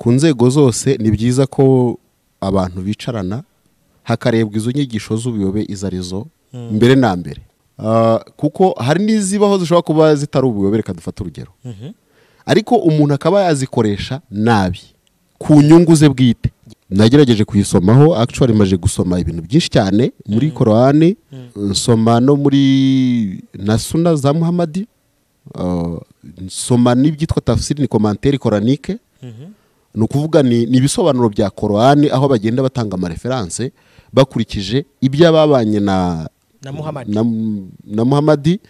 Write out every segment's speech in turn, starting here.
Ku nzego zose ni byiza ko abantu bicarana hakarebwa izo nyigisho z'ubuyobe izo arizo mbere na mbere. Kuko hari n'izibaho zishobora kuba zitari ubuyobe, reka dufate urugero, ariko umuntu akaba yazikoresha nabi ku nyungu ze bwite. Nagerageje kuyisomaho, actually maje gusoma ibintu byinshi cyane muri Korani, nsoma no muri na Suna za Muhammadi, nsoma n'ibyitwa tafsiri, ni commentaire coranique, ni ukuvuga ni ibisobanuro bya Korani aho bagenda batanga amareferanse bakurikije iby'ababanye na Muhammadi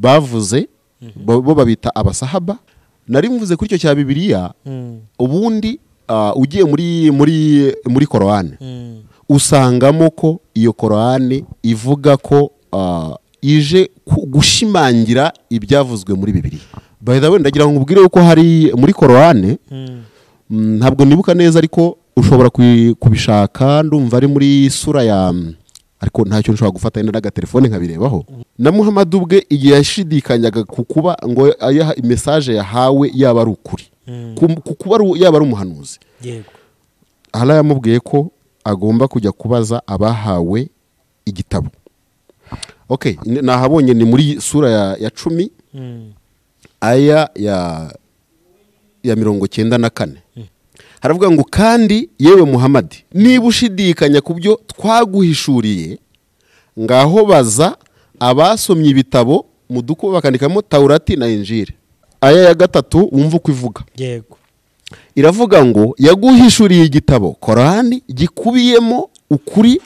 bavuze, bo babita abasahaba. Nari mvuze kuri icyo cya Bibiliya, ubundi ugiye muri Korani usangamo ko iyo Korani ivuga ko ije gushimangira ibyavuzwe muri Bibiliya. By the way, ndagira ngo ubwire uko hari muri Korani, ntabwo nibuka neza ariko ushobora kubishaka, ndumva ari muri sura ya, ariko ntacyo nshobora gufata enda n'agatelefone nkabirebaho. Na Muhammad ubwe igihe yashidikanyaga ku kuba ngo ayaha message yahawe yaba ari ukuri, ku kuba yaba ari umuhanuzi, yego Allah yamubwiye ko agomba kujya kubaza abahawe igitabo. Okay, nahabonye ni muri sura ya 10 aya ya 94. Haravuga ngo kandi yewe Muhammad, niba ushidikanya ku byo twaguhishuriye, ngaho baza abasomye ibitabo mu dukubo bakandikamo Taurati na Injili. Aya ya 3 wumva uko ivuga. Yego. Iravuga ngo yaguhishuriye igitabo Korani gikubiyemo ukuri,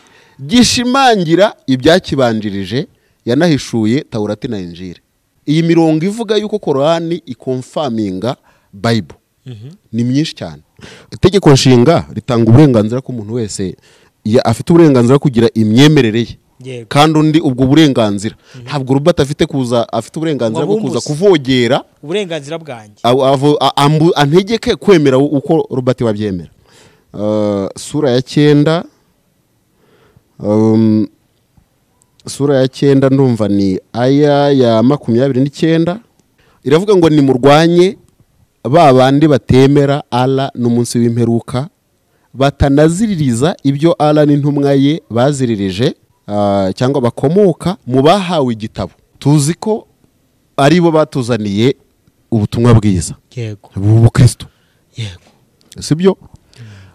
gishimangira ibyakibanjirije, yanahishuye Taurati na Injili. Iyi mirongo ivuga yuko Korani ikonfaminga Bible ni myinshi cyane. Itegeko nshinga ritanga uburenganzira ku muntu wese afite uburenganzira kugira imyemerere ye, kandi undi ubwo burenganzira ntabwo Robert afite kuza, afite uburenganzira bwo kuza kuvogera uburenganzira bwanjye, antegeke kwemera uko Robert wabyemera. Sura ya 9, sura ya 9 ndumva ni aya ya 29, iravuga ngo nimurwanye ba bandi batemera Allah n'umunsi w'imperuka, batanaziririza ibyo Allah n'intumwa ye baziririje, cyangwa bakomoka mu bahawe igitabo. Tuzi ko ari bo batuzaniye ubutumwa bwiza, yego, ubukristo, yego, sibyo?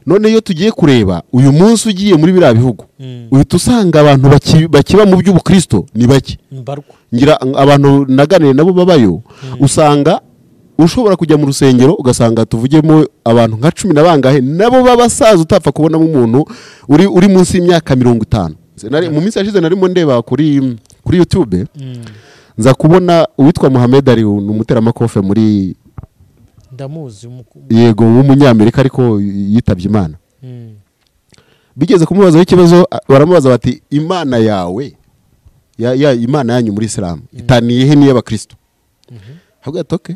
None iyo tugiye kureba uyu munsi ugiye muri biriya bihugu, uhita usanga abantu bakiba mu by'ubukristo ni bake. Ngira abantu naganire nabo babayo, usanga ushobora kujya mu rusengero ugasanga tuvugemo abantu nka 10 na bangahe nabo babasaza, utapfa kubonamo umuntu uri munsi y'imyaka 50. Mu minsi yashize narimo ndeba kuri YouTube, nza kubona uwitwa Muhammad Ali, n'umuteramakofe muri, ndamuzi, yego, w'umunyamerika ariko yitabye Imana. Bigeze kumubaza ikibazo, baramubaza bati Imana yawe ya Imana yanyu muri Islam itaniye he n'iy'abakristo? Avuga ati okay,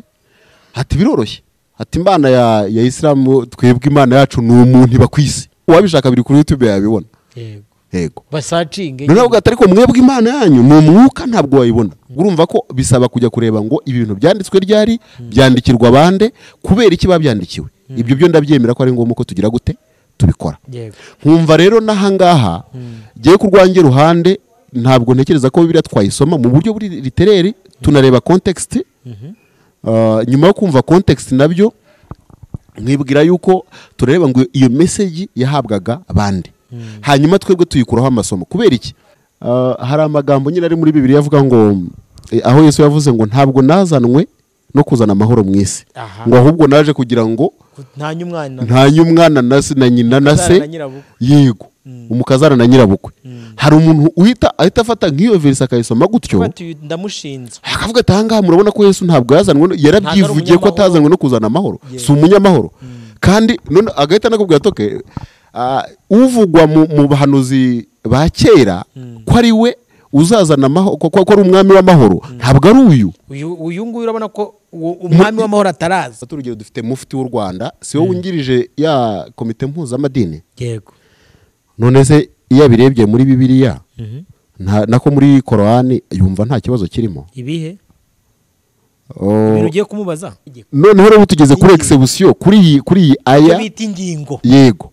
ati biroroshye, ati Imana ya Islam twebwe Imana yacu ni umuntu iba kwisi, uwabishaka biri kuri YouTube yabibona. Yego, yego, basacinge. None avuga ati ariko mwebwe Imana yanyu ni umwuka, ntabwo wayibona. Urumva ko bisaba kujya kureba ngo ibintu byanditswe ryari, byandikirwa bande, kubera iki babyandikiwe. Ibyo byo ndabyemera ko ari ngombwa ko tugira gute tubikora. Nkumva rero nahangaha giye kurwange ruhande, ntabwo ntekereza ko Bibiliya twayisoma mu buryo buri litereri, tunareba context. Nyuma yo kumva context nabyo nkibwira yuko turareba ngo iyo message yahabwaga abandi, hanyuma twebwe tuyikuraho amasomo. Kubera iki? Hari amagambo nyine ari muri Bibiliya avuga ngo aho Yesu yavuze ngo ntabwo nazanwe no kuzana amahoro mu isi, ngo ahubwo naje kugira ngo ntanye umwana na se na nyina na se, yego, umukazana na nyirabukwe. Hari umuntu uhita ahita afata nk'iyo verse akayisoma gutyo, ndamushinze, akavuga ati ahangaha murabona ko Yesu ntabwo yazanwe, yarabyivugiye ko atazanwe no kuzana amahoro, si umunyamahoro. Kandi none agahita nakubwira ati okay, uvugwa mu bahanuzi ba kera ko ari we uzazana amahoro, ko ari umwami w'amahoro, ntabwo ari uyu. Uyu nguyu urabona ko umwami w'amahoro ataraza. Urugero dufite mufti w'u Rwanda, si wowe wungirije ya komite mpuzamadini? Yego. None se iyo abirebye muri Bibiliya nako muri Korani yumva nta kibazo kirimo? Ibihe? Ibintu ugiye kumubaza. Noneho rero tugeze kuri execution kuri iyi aya bita ingingo. Yego.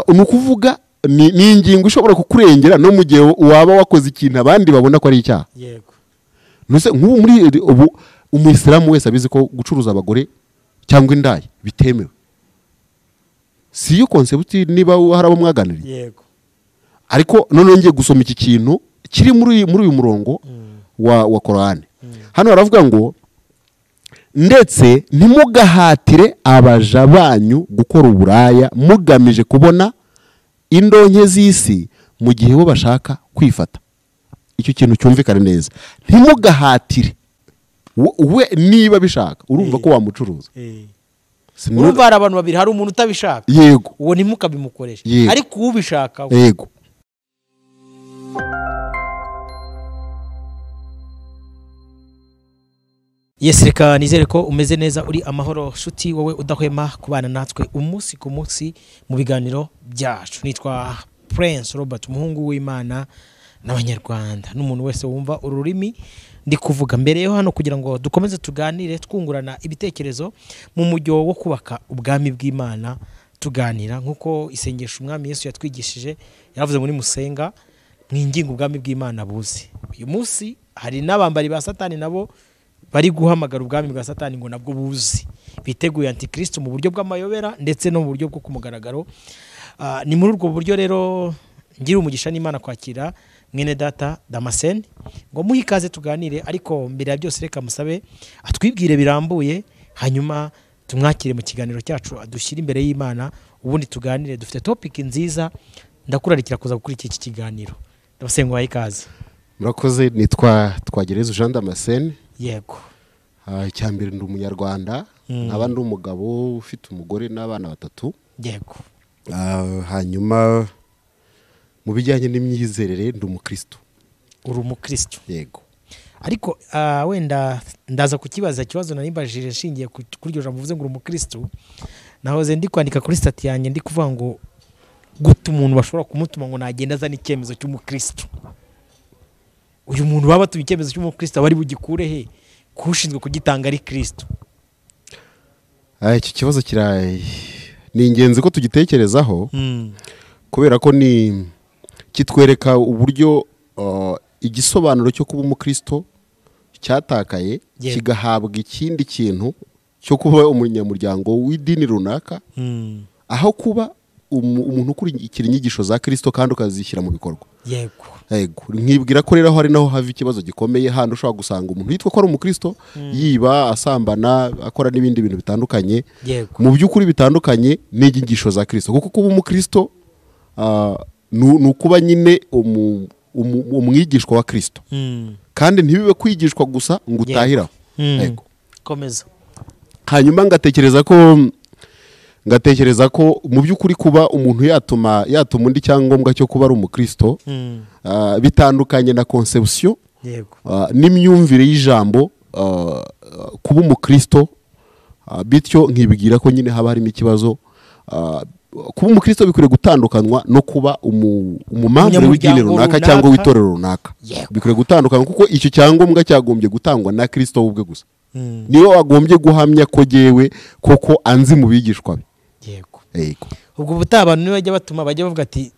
Ni ukuvuga ni ingingo ishobora kukurengera no mu gihe waba wakoze ikintu abandi babona ko ari icyaha. Yego. Nuse nk'ubu muri ubu umuyisilamu wese abizi ko gucuruza abagore cyangwa indaya bitemewe. Si yo concept niba hari abo mwaganiriye. Yego. Ariko none ngiye gusoma iki kintu kiri muri uyu murongo wa Korani. Hano baravuga ngo ndetse ntimugahatire abaja banyu gukora uburaya mugamije kubona indonke z'isi mu gihe bo bashaka kwifata. Icyo kintu cyumvikana neza. Ntimugahatire we niba bishaka urumva ko wamucuruza. Urumva hari abantu babiri, hari umuntu utabishaka. Yego. Uwo ntimukabimukoresha. Ariko ubishaka. Yego. Yes, reka nizere ko umeze neza, uri amahoro shuti, wowe udahwema kubana natwe umunsi ku munsi mu biganiro byacu. Nitwa Prince Robert, umuhungu w'Imana n'Abanyarwanda, n'umuntu wese wumva ururimi ndi kuvuga. Mbere yo hano kugira ngo dukomeze tuganire twungurana ibitekerezo mu mujyo wo kubaka ubwami bw'Imana, tuganira nkuko isengesho umwami Yesu yatwigishije, yaravuze ngo nimusenga mwinginge ubwami bw'Imana buze. Uyu munsi hari n'abambari ba Satani nabo bari guhamagara ubwami bwa Satani ngo nabwo buzi, biteguye antikristo mu buryo bw'amayobera ndetse no mu buryo bwo kumugaragaro. Ni muri urwo buryo rero ngira umugisha n'Imana kwakira mwene data Damascene ngo muhe ikaze tuganire, ariko mbere ya byose reka musabe atwibwire birambuye, hanyuma tumwakire mu kiganiro cyacu adushyire imbere y'Imana, ubundi tuganire. Dufite topic nziza, ndakurarikira kuza gukurikira iki kiganiro. Ndabasenga ikaze. Murakoze. Nitwa Twagirayezu Jean Damascene. Yego. Icyambere ndi umunyarwanda, nkaba ndi umugabo ufite umugore n'abana batatu. Yego. Hanyuma mu bijyanye n'imyizerere ndi umukristo. Uri umukristo? Yego. Ariko wenda ndaza kukibaza ikibazo narimbajije nshingiye kuri iryo jambo uvuze ngo uri umukristo. Nahoze ndi kwandika kuri stati yanjye ndi kuvuga ngo guta umuntu bashobora kumutuma ngo nagenda azana icyemezo cy'umukristo. Uyu muntu baba batuye icyemezo cy'umukristo bari bugikure he kushinzwe kugitanga ari Kristo? Iki kibazo ni ingenzi ko tugitekerezaho, kubera ko ni kitwereka uburyo igisobanuro cyo kuba umukristo cyatakaye kigahabwa ikindi kintu cyo kuba umunyamuryango w'idini runaka, aho kuba umuntu ukurikira inyigisho za Kristo kandi ukazishyira mu bikorwa. Yego. Yego. Nkibwira ko rero hari naho hava ikibazo gikomeye, handi ushobora gusanga umuntu yitwa ko ari umukristo yiba, asambana, akora n'ibindi bintu bitandukanye. Mu by'ukuri bitandukanye n'inyigisho za Kristo, kuko kuba umukristo ni ukuba nyine umwigishwa wa Kristo, kandi ntibibe kwigishwa gusa ngo utahiraho. Yego. Komeza. Hanyuma ngatekereza ko mu by'ukuri kuba umuntu yatuma undi cyangombwa cyo kuba ari umukristo bitandukanye na conception. Yego. N'imyumvire y'ijambo kuba umukristo, bityo nkibwira ko nyine haba harimo ikibazo. Kuba umukristo bikwiriye gutandukanywa no kuba umumambure w'idini runaka cyangwa w'itorero runaka. Bikwiriye gutandukanywa kuko icyo cyangombwa cyagombye gutangwa na Kristo ubwe gusa. Niwe wagombye guhamya ko jewe koko anzi mu bigishwa be. Yego. Yego. Ubwo ubutaha abantu bajya batuma bajya bavuga ati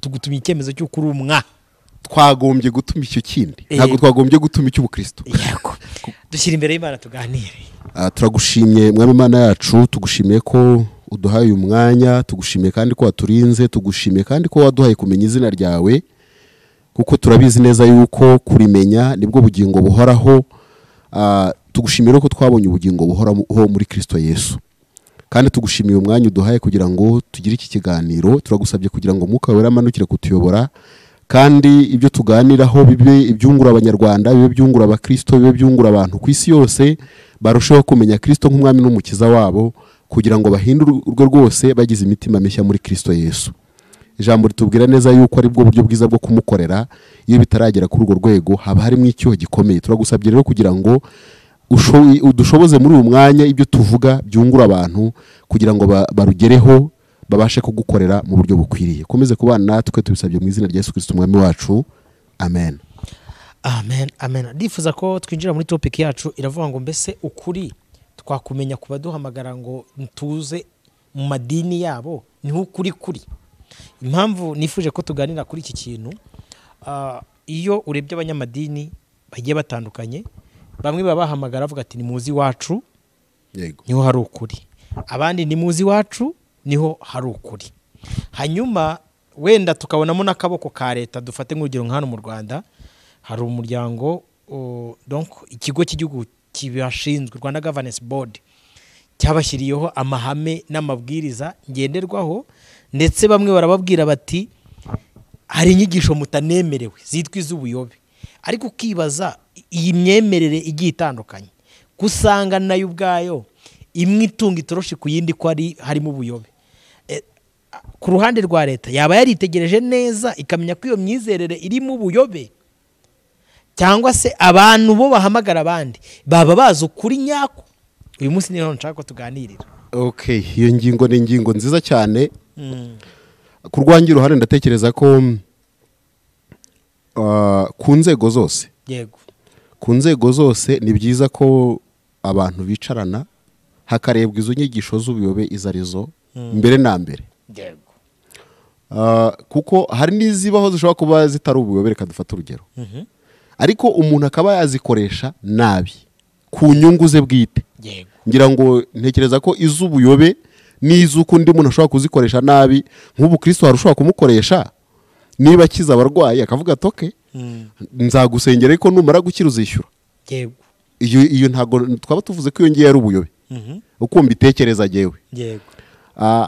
tugutumye icyemezo cy'uko uri umwa, twagombye gutuma icyo kindi, ntabwo twagombye gutuma icy'ubukristo. Yego. Dushyira imbere y'Imana tuganire. Turagushimye mwami Imana yacu, tugushimiye ko uduhaye uyu mwanya, tugushimiye kandi ko waturinze, tugushimiye kandi ko waduhaye kumenya izina ryawe, kuko turabizi neza yuko kurimenya nibwo bugingo buhoraho. Tugushimira ko twabonye ubugingo buhoraho muri Kristo Yesu, kandi tugushimiye umwanya uduhaye kugira ngo tugire iki kiganiro. Turagusabye kugira ngo Mwuka Wera amanukire kutuyobora, kandi ibyo tuganiraho bibe ibyungura abanyarwanda, bibe byungura abakristo, bibe byungura abantu ku isi yose, barusheho kumenya Kristo nk'umwami n'umukiza wabo, kugira ngo bahindurwe rwose bagize imitima mishya muri Kristo Yesu. Ijambo ritubwira neza yuko ari bwo buryo bwiza bwo kumukorera. Iyo bitaragera kuri urwo rwego haba harimo icyuho gikomeye. Turagusabye rero kugira ngo udushoboze muri uyu mwanya ibyo tuvuga byungura abantu, kugira ngo barugereho babashe kugukorera mu buryo bukwiriye. Komeze kubana natwe, tubisabye mu izina rya Yesu Kristo umwami wacu. Amen. Amen, amen. Ndifuza ko twinjira muri topic yacu iravuga ngo mbese ukuri twakumenya kuba duhamagara ngo ntuze mu madini yabo niho ukuri kuri. Impamvu nifuje ko tuganira kuri iki kintu, iyo urebye abanyamadini bagiye batandukanye, bamwe babahamagara bavuga ati ni muzi wacu, yego, niho hari ukuri, abandi ni muzi wacu niho hari ukuri. Hanyuma wenda tukabonamo n'akaboko ka leta. Dufate nk'urugero nka hano mu Rwanda hari umuryango, donc ikigo cy'igihugu kibashinzwe, Rwanda Governance Board, cyabashyiriyeho amahame n'amabwiriza ngenderwaho, ndetse bamwe barababwira bati hari inyigisho mutanemerewe zitwa iz'ubuyobe. Ariko ukibaza iyi myemerere igiye itandukanye, gusanga nayo ubwayo imwe itunga itoroshi ku yindi ko ari harimo ubuyobe. Ku ruhande rwa leta yaba yaritegereje neza ikamenya ko iyo myizerere irimo ubuyobe, cyangwa se abantu bo bahamagara abandi baba bazi ukuri nyako? Uyu munsi niho nshaka ko tuganirira. Okay, iyo ngingo ni ingingo nziza cyane. Ku rwanjye uruhare ndatekereza ko ku nzego zose, yego, ku nzego zose ni byiza ko abantu bicarana hakarebwa izo nyigisho z'ubuyobe izo arizo mbere na mbere. Yego. Kuko hari n'izibaho zishobora kuba zitari ubuyobe, reka dufate urugero, ariko umuntu akaba yazikoresha nabi ku nyungu ze bwite. Yego. Ngira ngo ntekereza ko iz'ubuyobe n'iz'uko undi muntu ashobora kuzikoresha nabi, nk'ubu Kristo hari ushobora kumukoresha niba akiza abarwayi akavuga ati okay, nzagusengera ariko numara gukira uzishyura. Yego. Iyo ntago twaba tuvuze ko iyo ngiye ari ubuyobe. Uko mbitekereza jewe. Yego.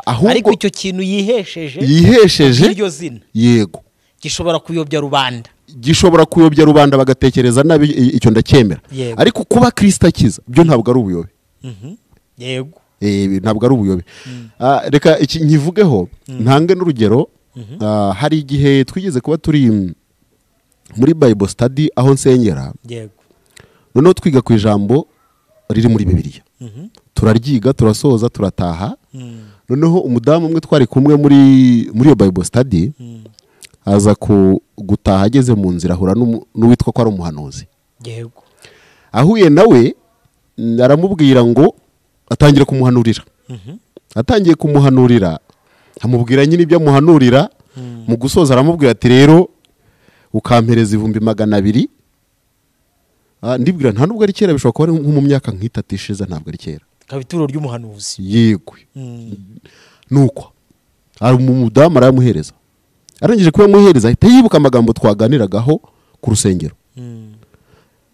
Ahubwo ariko icyo kintu yihesheje iryo zina, yego, gishobora kuyobya rubanda, gishobora kuyobya rubanda bagatekereza nabi, icyo ndacyemera. Ariko kuba Kristo akiza byo ntabwo ari ubuyobe. Yego. Ntabwo ari ubuyobe. Reka iki nkivugeho ntange n'urugero. Hari igihe twigeze kuba turi muri Bible study aho nsengera. Yego. Noneho twiga ku ijambo riri muri Bibiliya. Turaryiga, turasoza, turataha. Noneho umudamu umwe twari kumwe muri iyo Bible study aza gutaha, ageze mu nzira ahura n'uwitwa ko ari umuhanuzi. Yego. Ahuye nawe aramubwira ngo atangira kumuhanurira. Atangiye kumuhanurira, amubwira nyine ibyo amuhanurira, mu gusoza aramubwira ati rero ukampereza 200,000. Ndibwira nta nubwo ari kera, bishobora kuba ari nko mu myaka nk'itatu ishize, ntabwo ari kera. Kabituro ry'umuhanuzi. Yego. Nuko ari umudamu aramuhereza. Arangije kuyamuhereza ahita yibuka amagambo twaganiragaho ku rusengero.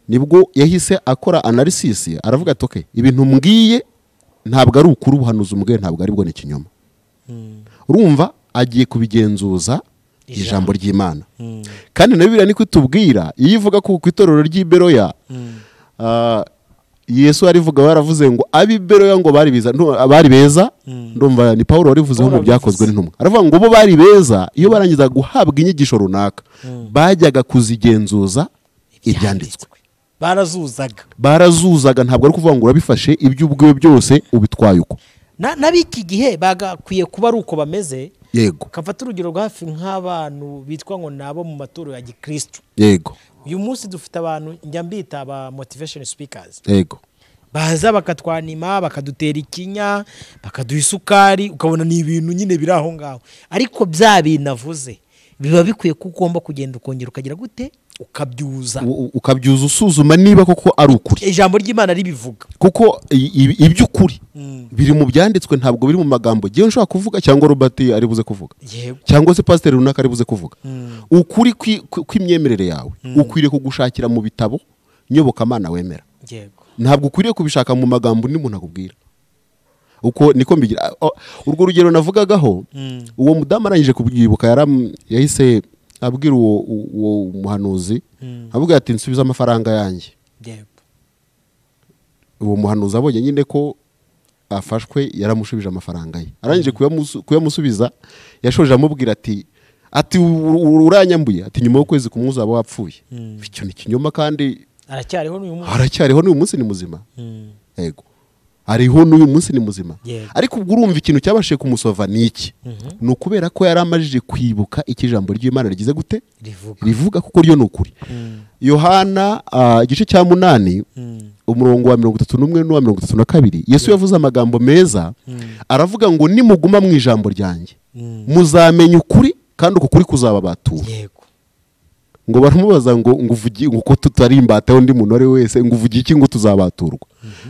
Nibwo yahise akora analysis, aravuga ati okay, ibintu mbwiye ntabwo ari ukuri, ubuhanuzi mbwiye ntabwo ari bwo, ni ikinyoma. Urumva agiye kubigenzuza ijambo ry'Imana. Kandi na Bibiliya niko itubwira, iyo ivuga ku itorero ry'i Beroya, Yesu arivuga baravuze ngo ab'i Beroya ngo bari biza, bari beza. Ndumva ni Paulo warivuzeho mu byakozwe n'intumwa. Aravuga ngo bo bari beza, iyo barangiza guhabwa inyigisho runaka bajyaga kuzigenzuza ibyanditswe. Barazuzaga. Ntabwo ari kuvuga ngo urabifashe ibyo ubwiwe byose ubitwaye uko. N'abiki gihe bagakwiye kuba ari uko bameze. Yego. Kafata urugero rwa hafi nk'abantu bitwa ngo nabo mu maturo ya Gikristo. Yego. Uyu munsi dufite abantu njya mbita aba motivation speakers. Yego. Baza bakatwanima, bakadutera ikinya, bakaduha isukari, ukabona ni ibintu nyine biri aho ngaho. Ariko bya binavuze biba bikwiye ko ugomba kugenda ukongera ukagira gute, ukabyuza. Ukabyuza usuzuma niba koko ari ukuri. Ijambo ry'Imana ribivuga. Kuko iby'ukuri biri mu byanditswe, ntabwo biri mu magambo giye nshobora kuvuga cyangwa Robert ari buze kuvuga. Yego. Cyangwa se pastor runaka ari buze kuvuga. Ukuri kw'imyemerere yawe ukwiriye kugushakira mu bitabo nyobokamana wemera. Yego. Ntabwo ukwiriye kubishaka mu magambo undi muntu akubwira. Uko niko mbigira. Urwo rugero navugagaho, uwo mudamu arangije kubyibuka yahise abwira uwo muhanuzi, avuga ati nsubiza amafaranga yanjye. Yego. Uwo muhanuzi abonye nyine ko afashwe yaramushubije amafaranga ye. Arangije kuyamusubiza yashoje amubwira ati uranyambuye, ati nyuma y'ukwezi kumwe uzaba wapfuye. Icyo ni kinyoma kandi aracyariho n'uyu munsi. Aracyariho n'uyu munsi ni muzima. Yego. Ariho n'uyu munsi ni muzima. Ariko ubwo urumva ikintu cyabashije kumusova ni iki? Ni ukubera ko yaramajije kwibuka iki ijambo ry'Imana rigize gute? Rivuga. Rivuga kuko ryo ni ukuri. Yohana igice cya 8 umurongo wa 31 n'uwa 32, Yesu yavuze amagambo meza, aravuga ngo nimuguma mu ijambo ryanjye muzamenya ukuri kandi uko kuri kuzababatura. Yego. Ngo baramubaza ngo nguvugi ngo ko tutari imbata undi muntu ari wese, ngo uvugi iki ngo tuzabaturwa?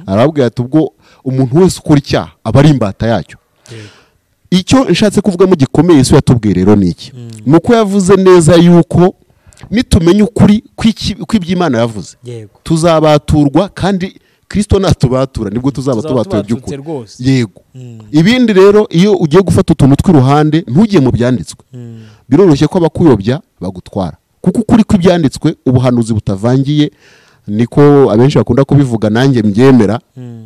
Arababwira ati ubwo umuntu wese ukora icyaha aba ari imbata yacyo. Icyo nshatse kuvuga mu gikomeye Yesu yatubwiye rero ni iki? Nuko yavuze neza yuko nitumenya ukuri kw'iby'Imana yavuze tuzabaturwa, kandi Kristo natubatura nibwo tuzaba tubatuye by'ukuri. Yego. Ibindi rero iyo ugiye gufata utuntu tw'iruhande ntugiye mu byanditswe, biroroshye ko abakuyobya bagutwara, kuko ukuri kw'ibyanditswe ubuhanuzi butavangiye, niko abenshi bakunda kubivuga nanjye mbyemera,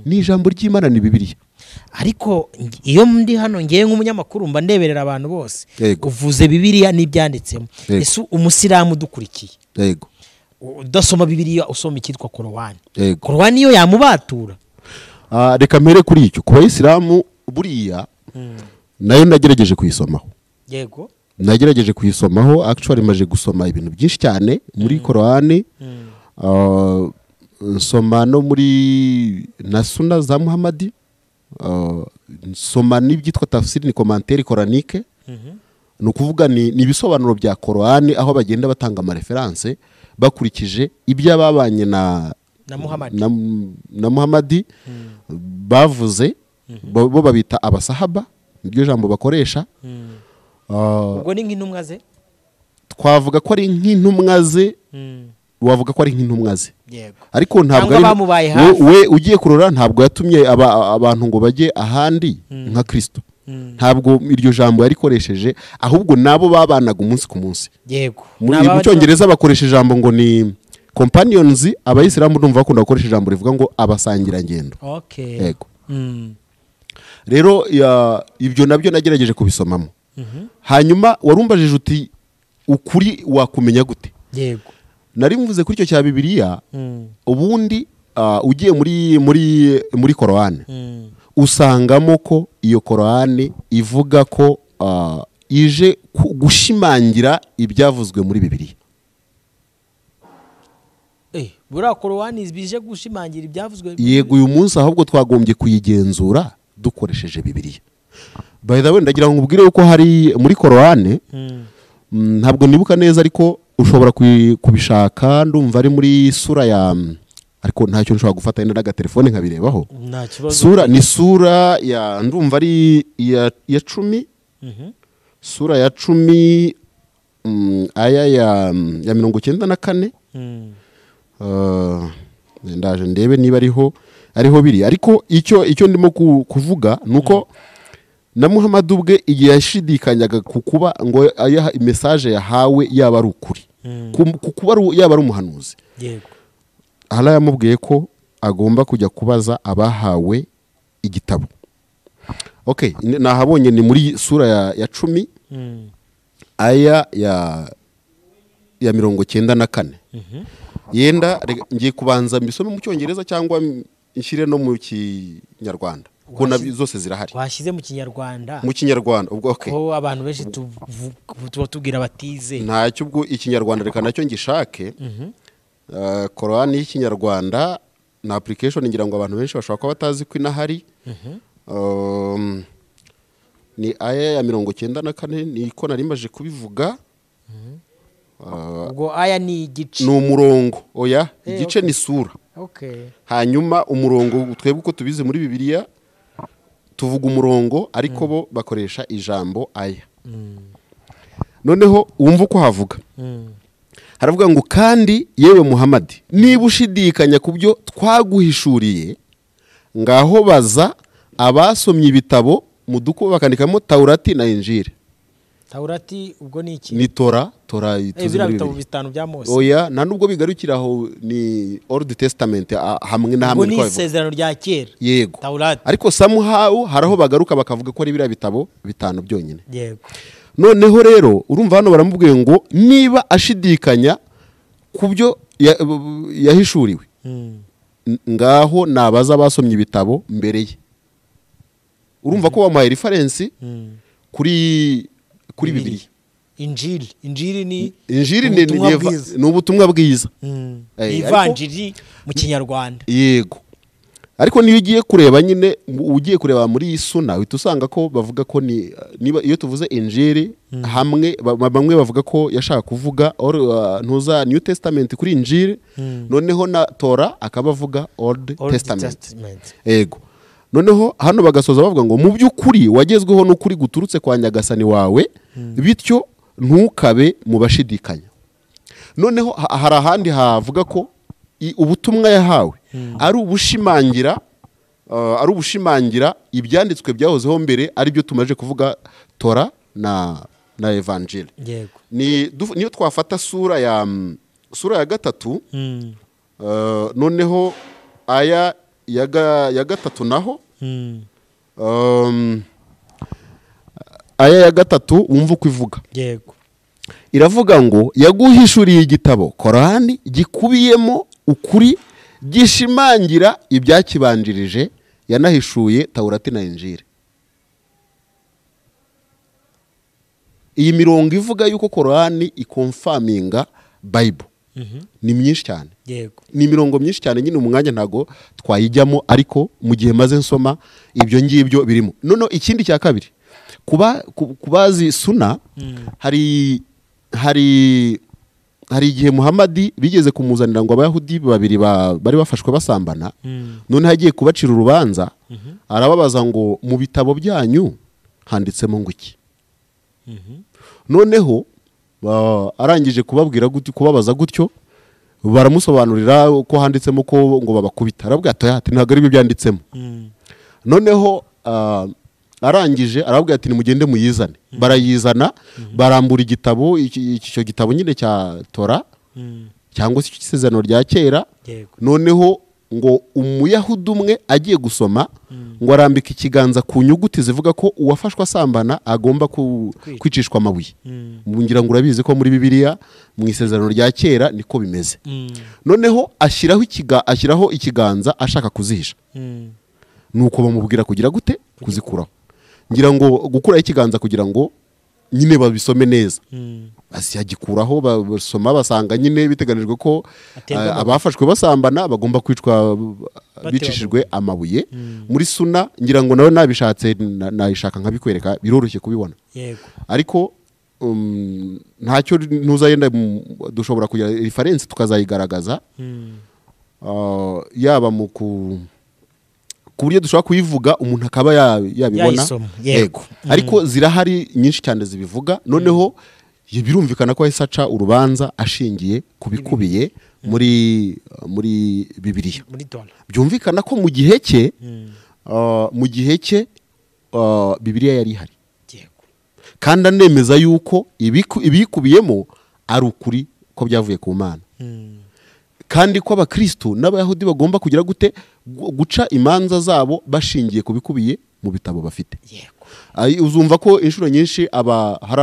ni ijambo ry'Imana, ni Bibiliya. Ariko iyo ndi hano ngiye nk'umunyamakuru mba ndeberera abantu bose, uvuze Bibiliya n'ibyanditsemo. Ese umusilamu dukurikiye, yego, udasoma Bibiliya usoma icyitwa Korowani, Korowani yo yamubatura? Reka mpere kuri icyo. Ku bayisilamu buriya nayo nagerageje kuyisomaho. Yego, nagerageje kuyisomaho, actually maje gusoma ibintu byinshi cyane muri Korowani, nsoma no muri na suna za Muhammadi, nsoma n'ibyitwa tafsiri, ni commentaire coranique, ni ukuvuga ni ibisobanuro bya Korowani aho bagenda batanga ama reference bakurikije iby'ababanye na Muhammadi bavuze, bo babita abasahaba, niryo jambo bakoresha. Ubwo ni nk'intumwa ze, twavuga ko ari nk'intumwa ze, wavuga ko ari nk'intumwa ze. Ariko ntabwo ari we ugiye kurora, ntabwo yatumye abantu ngo bajye ahandi nka Kristo, ntabwo iryo jambo yarikoresheje, ahubwo nabo babanaga umunsi ku munsi. Yego. Mu Cyongereza bakoresha ijambo ngo ni companions, abayisilamu ndumva bakunda gukoresha ijambo rivuga ngo abasangirangendo. Okay. Yego. Rero ibyo nabyo nagerageje kubisomamo. Hanyuma warumbajije uti ukuri wakumenya gute? Yego. Nari mvuze kuri icyo cya Bibiliya, ubundi ugiye muri Korowani usangamo ko iyo Korowani ivuga ko ije gushimangira ibyavuzwe muri Bibiliya. Buriya Korowani bije gushimangira ibyavuzwe? Yego, uyu munsi ahubwo twagombye kuyigenzura dukoresheje Bibiliya. By the way, ndagira ngo ubwire uko hari muri Korowani, ntabwo nibuka neza ariko ushobora kubishaka, ndumva ari muri sura ya, ariko ntacyo nshobora gufata enda n'agatelefone nkabirebaho. Sura ni sura ya, ndumva ari ya 10, sura ya 10, aya ya 94. Ndaje ndebe niba ariho biri, ariko icyo ndimo kuvuga nuko na Muhammad ubwe igihe yashidikanyaga kukuba ngo ayaha message yahawe yaba ari ukuri, kukuba yaba ari umuhanuzi. Yego. Allah yamubwiye ko agomba kujya kubaza abahawe igitabo. Okay, nahabonye ni muri sura ya 10, aya ya 94. Yenda ngiye kubanza mbisome mu Cyongereza cyangwa inshyire no mu Kinyarwanda, kuko zose zirahari. Washyize mu Kinyarwanda? Mu Kinyarwanda ubwo okay. Ko abantu benshi tuba tubwira batize. Ntacyo ubwo Ikinyarwanda reka nacyo ngishake. Korowani y'Ikinyarwanda na application ngira ngo abantu benshi bashobora kuba batazi ko inahari. Ni aya ya 94 niko nari maje kubivuga. Ubwo aya ni igice, ni umurongo. Oya, igice ni sura. Okay. Hanyuma umurongo twebwe uko tubize muri Bibiliya tuvuga umurongo, ariko bo bakoresha ijambo aya. Noneho wumva uko havuga. Haravuga ngo kandi yewe Muhammad, niba ushidikanya ku byo twaguhishuriye, ngaho baza abasomye ibitabo mu duko bakandikamo Taurati na Injili. Taurati ubwo ni iki? Ni Tora tuzi muri bitabo bitanu bya Mose. Oya, nta nubwo bigarukira aho, ni Old Testament hamwe na hamwe niko bivuga. Ni isezerano rya kera. Yego. Taurati. Ariko somehow haraho bagaruka bakavuga ko ari biriya bitabo bitanu byonyine. Yego. Noneho rero urumva hano baramubwiye ngo niba ashidikanya ku byo yahishuriwe, ngaho nabaza basomye ibitabo mbere ye. Urumva ko bamuhaye reference kuri Bibiliya. Injili ni Injili ni ubutumwa bwiza, ivanjiri mu Kinyarwanda. Yego, ariko niyo ugiye kureba nyine, ugiye kureba muri Suna uhita usanga ko bavuga ko niba iyo tuvuze Injili hamwe bamwe bavuga ko yashaka kuvuga ntuza New Testament kuri Injili, noneho na Torah akaba avuga Old Testament. Yego, noneho hano bagasoza bavuga ngo mu by'ukuri wagezweho n'ukuri guturutse kwa Nyagasani wawe, bityo ntukabe mu bashidikanya. Noneho hari ahandi havuga ko ubutumwa yahawe ari ubushimangira, ari ubushimangira ibyanditswe byahozeho mbere, ari byo tumaje kuvuga Torah na Evanjili. Yego, niyo twafata sura ya 3, noneho aya ya 3 naho, aya ya 3 wumva uko ivuga. Yego, iravuga ngo yaguhishuriye igitabo Korani gikubiyemo ukuri, gishimangira ibyakibanjirije, yanahishuye Taurati na Injili. Iyi mirongo ivuga yuko Korani ikonfaminga Bible ni myinshi cyane. Yego, ni imirongo myinshi cyane nyine, umwanya ntago twayijyamo, ariko mu gihe maze nsoma ibyo ngibyo birimo. Noneho ikindi cya kabiri, kubazi Suna, hari igihe Muhammad bigeze kumuzanira ngo abayahudi babiri bari bafashwe basambana, none hagiye kubacira urubanza, arababaza ngo mu bitabo byanyu handitsemo ngo iki? Noneho arangije kubabwira kubabaza gutyo, baramusobanurira ko handitsemo ko ngo babakubita, arabwira ati ntabwo ari byo byanditsemo. Noneho arangije arabwira ati nimugende muyizane. Barayizana, barambura igitabo, icyo gitabo nyine cya Torah cyangwa se isezerano rya kera. Noneho ngo umuyahudi umwe agiye gusoma ngo arambika ikiganza ku nyuguti zivuga ko uwafashwe asambana agomba kwicishwa amabuye. Ngira ngo urabizi ko muri Bibiliya mu isezerano rya kera niko bimeze. Noneho ashyiraho ikiganza ashaka kuzihisha, nuko bamubwira kugira gute? Kuzikuraho. Ngira ngo gukuraho ikiganza kugira ngo nyine babisome neza, yagikuraho basoma, basanga nyine biteganijwe ko abafashwe basambana bagomba kwicwa bicishijwe amabuye. Muri Suna ngira ngo nawe nabishatse nayishaka nkabikwereka, biroroshye kubibona. Yego, ariko ntacyo ntuzayenda, dushobora kugira reference tukazayigaragaza, yaba mu ku buryo dushobora kuyivuga umuntu akaba yabibona. Yego, ariko zirahari nyinshi cyane zibivuga. Noneho birumvikana ko yahise aca urubanza ashingiye ku bikubiye muri Bibiliya. Byumvikana ko mu gihe cye, Bibiliya yari ihari, kandi anemeza yuko ibikubiyemo ari ukuri ko byavuye ku Mana, kandi ko abakristo n'abayahudi bagomba kugira gute? Guca imanza zabo bashingiye ku bikubiye mu bitabo bafite. Uzumva ko inshuro nyinshi hari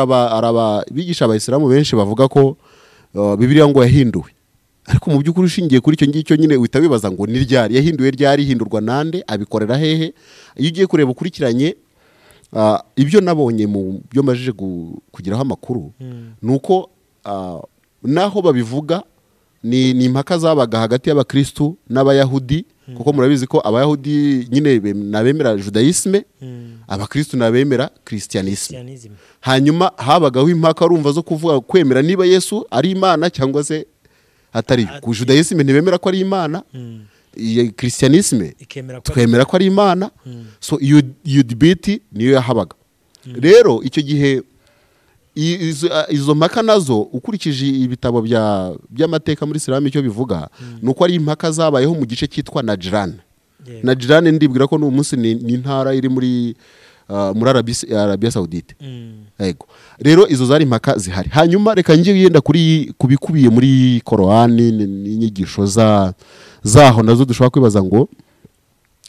abigisha abayisilamu benshi bavuga ko Bibiliya ngo yahinduwe, ariko mu by'ukuri ushingiye kuri icyo ngicyo nyine uhita wibaza ngo ni ryari yahinduwe, ryari hindurwa nande, abikorera hehe? Iyo ugiye kureba ukurikiranye ibyo nabonye mu byo majije kugiraho amakuru, nuko naho babivuga ni impaka zabaga hagati y'abakristu n'abayahudi, kuko murabizi ko abayahudi nyine nabemera judaïsme, abakristu nabemera christianisme. Hanyuma habagaho impaka urumva zo kuvuga kwemera niba Yesu ari Imana cyangwa se atari. Ku judaïsme ntibemera ko ari Imana, christianisme twemera ko ari Imana. So iyo debate niyo yahabaga. Rero icyo gihe izo mpaka nazo ukurikije ibitabo by'amateka muri Islam icyo bivuga, nuko ari impaka zabayeho mu gice cyitwa Najran. Najran ndibwira ko n'umunsi ni intara iri muri Arabia Saudite. Yego, rero izo zari impaka zihari. Hanyuma reka ngiye yenda kuri kubikubiye muri Korani n'inyigisho zaho nazo dushobora kwibaza ngo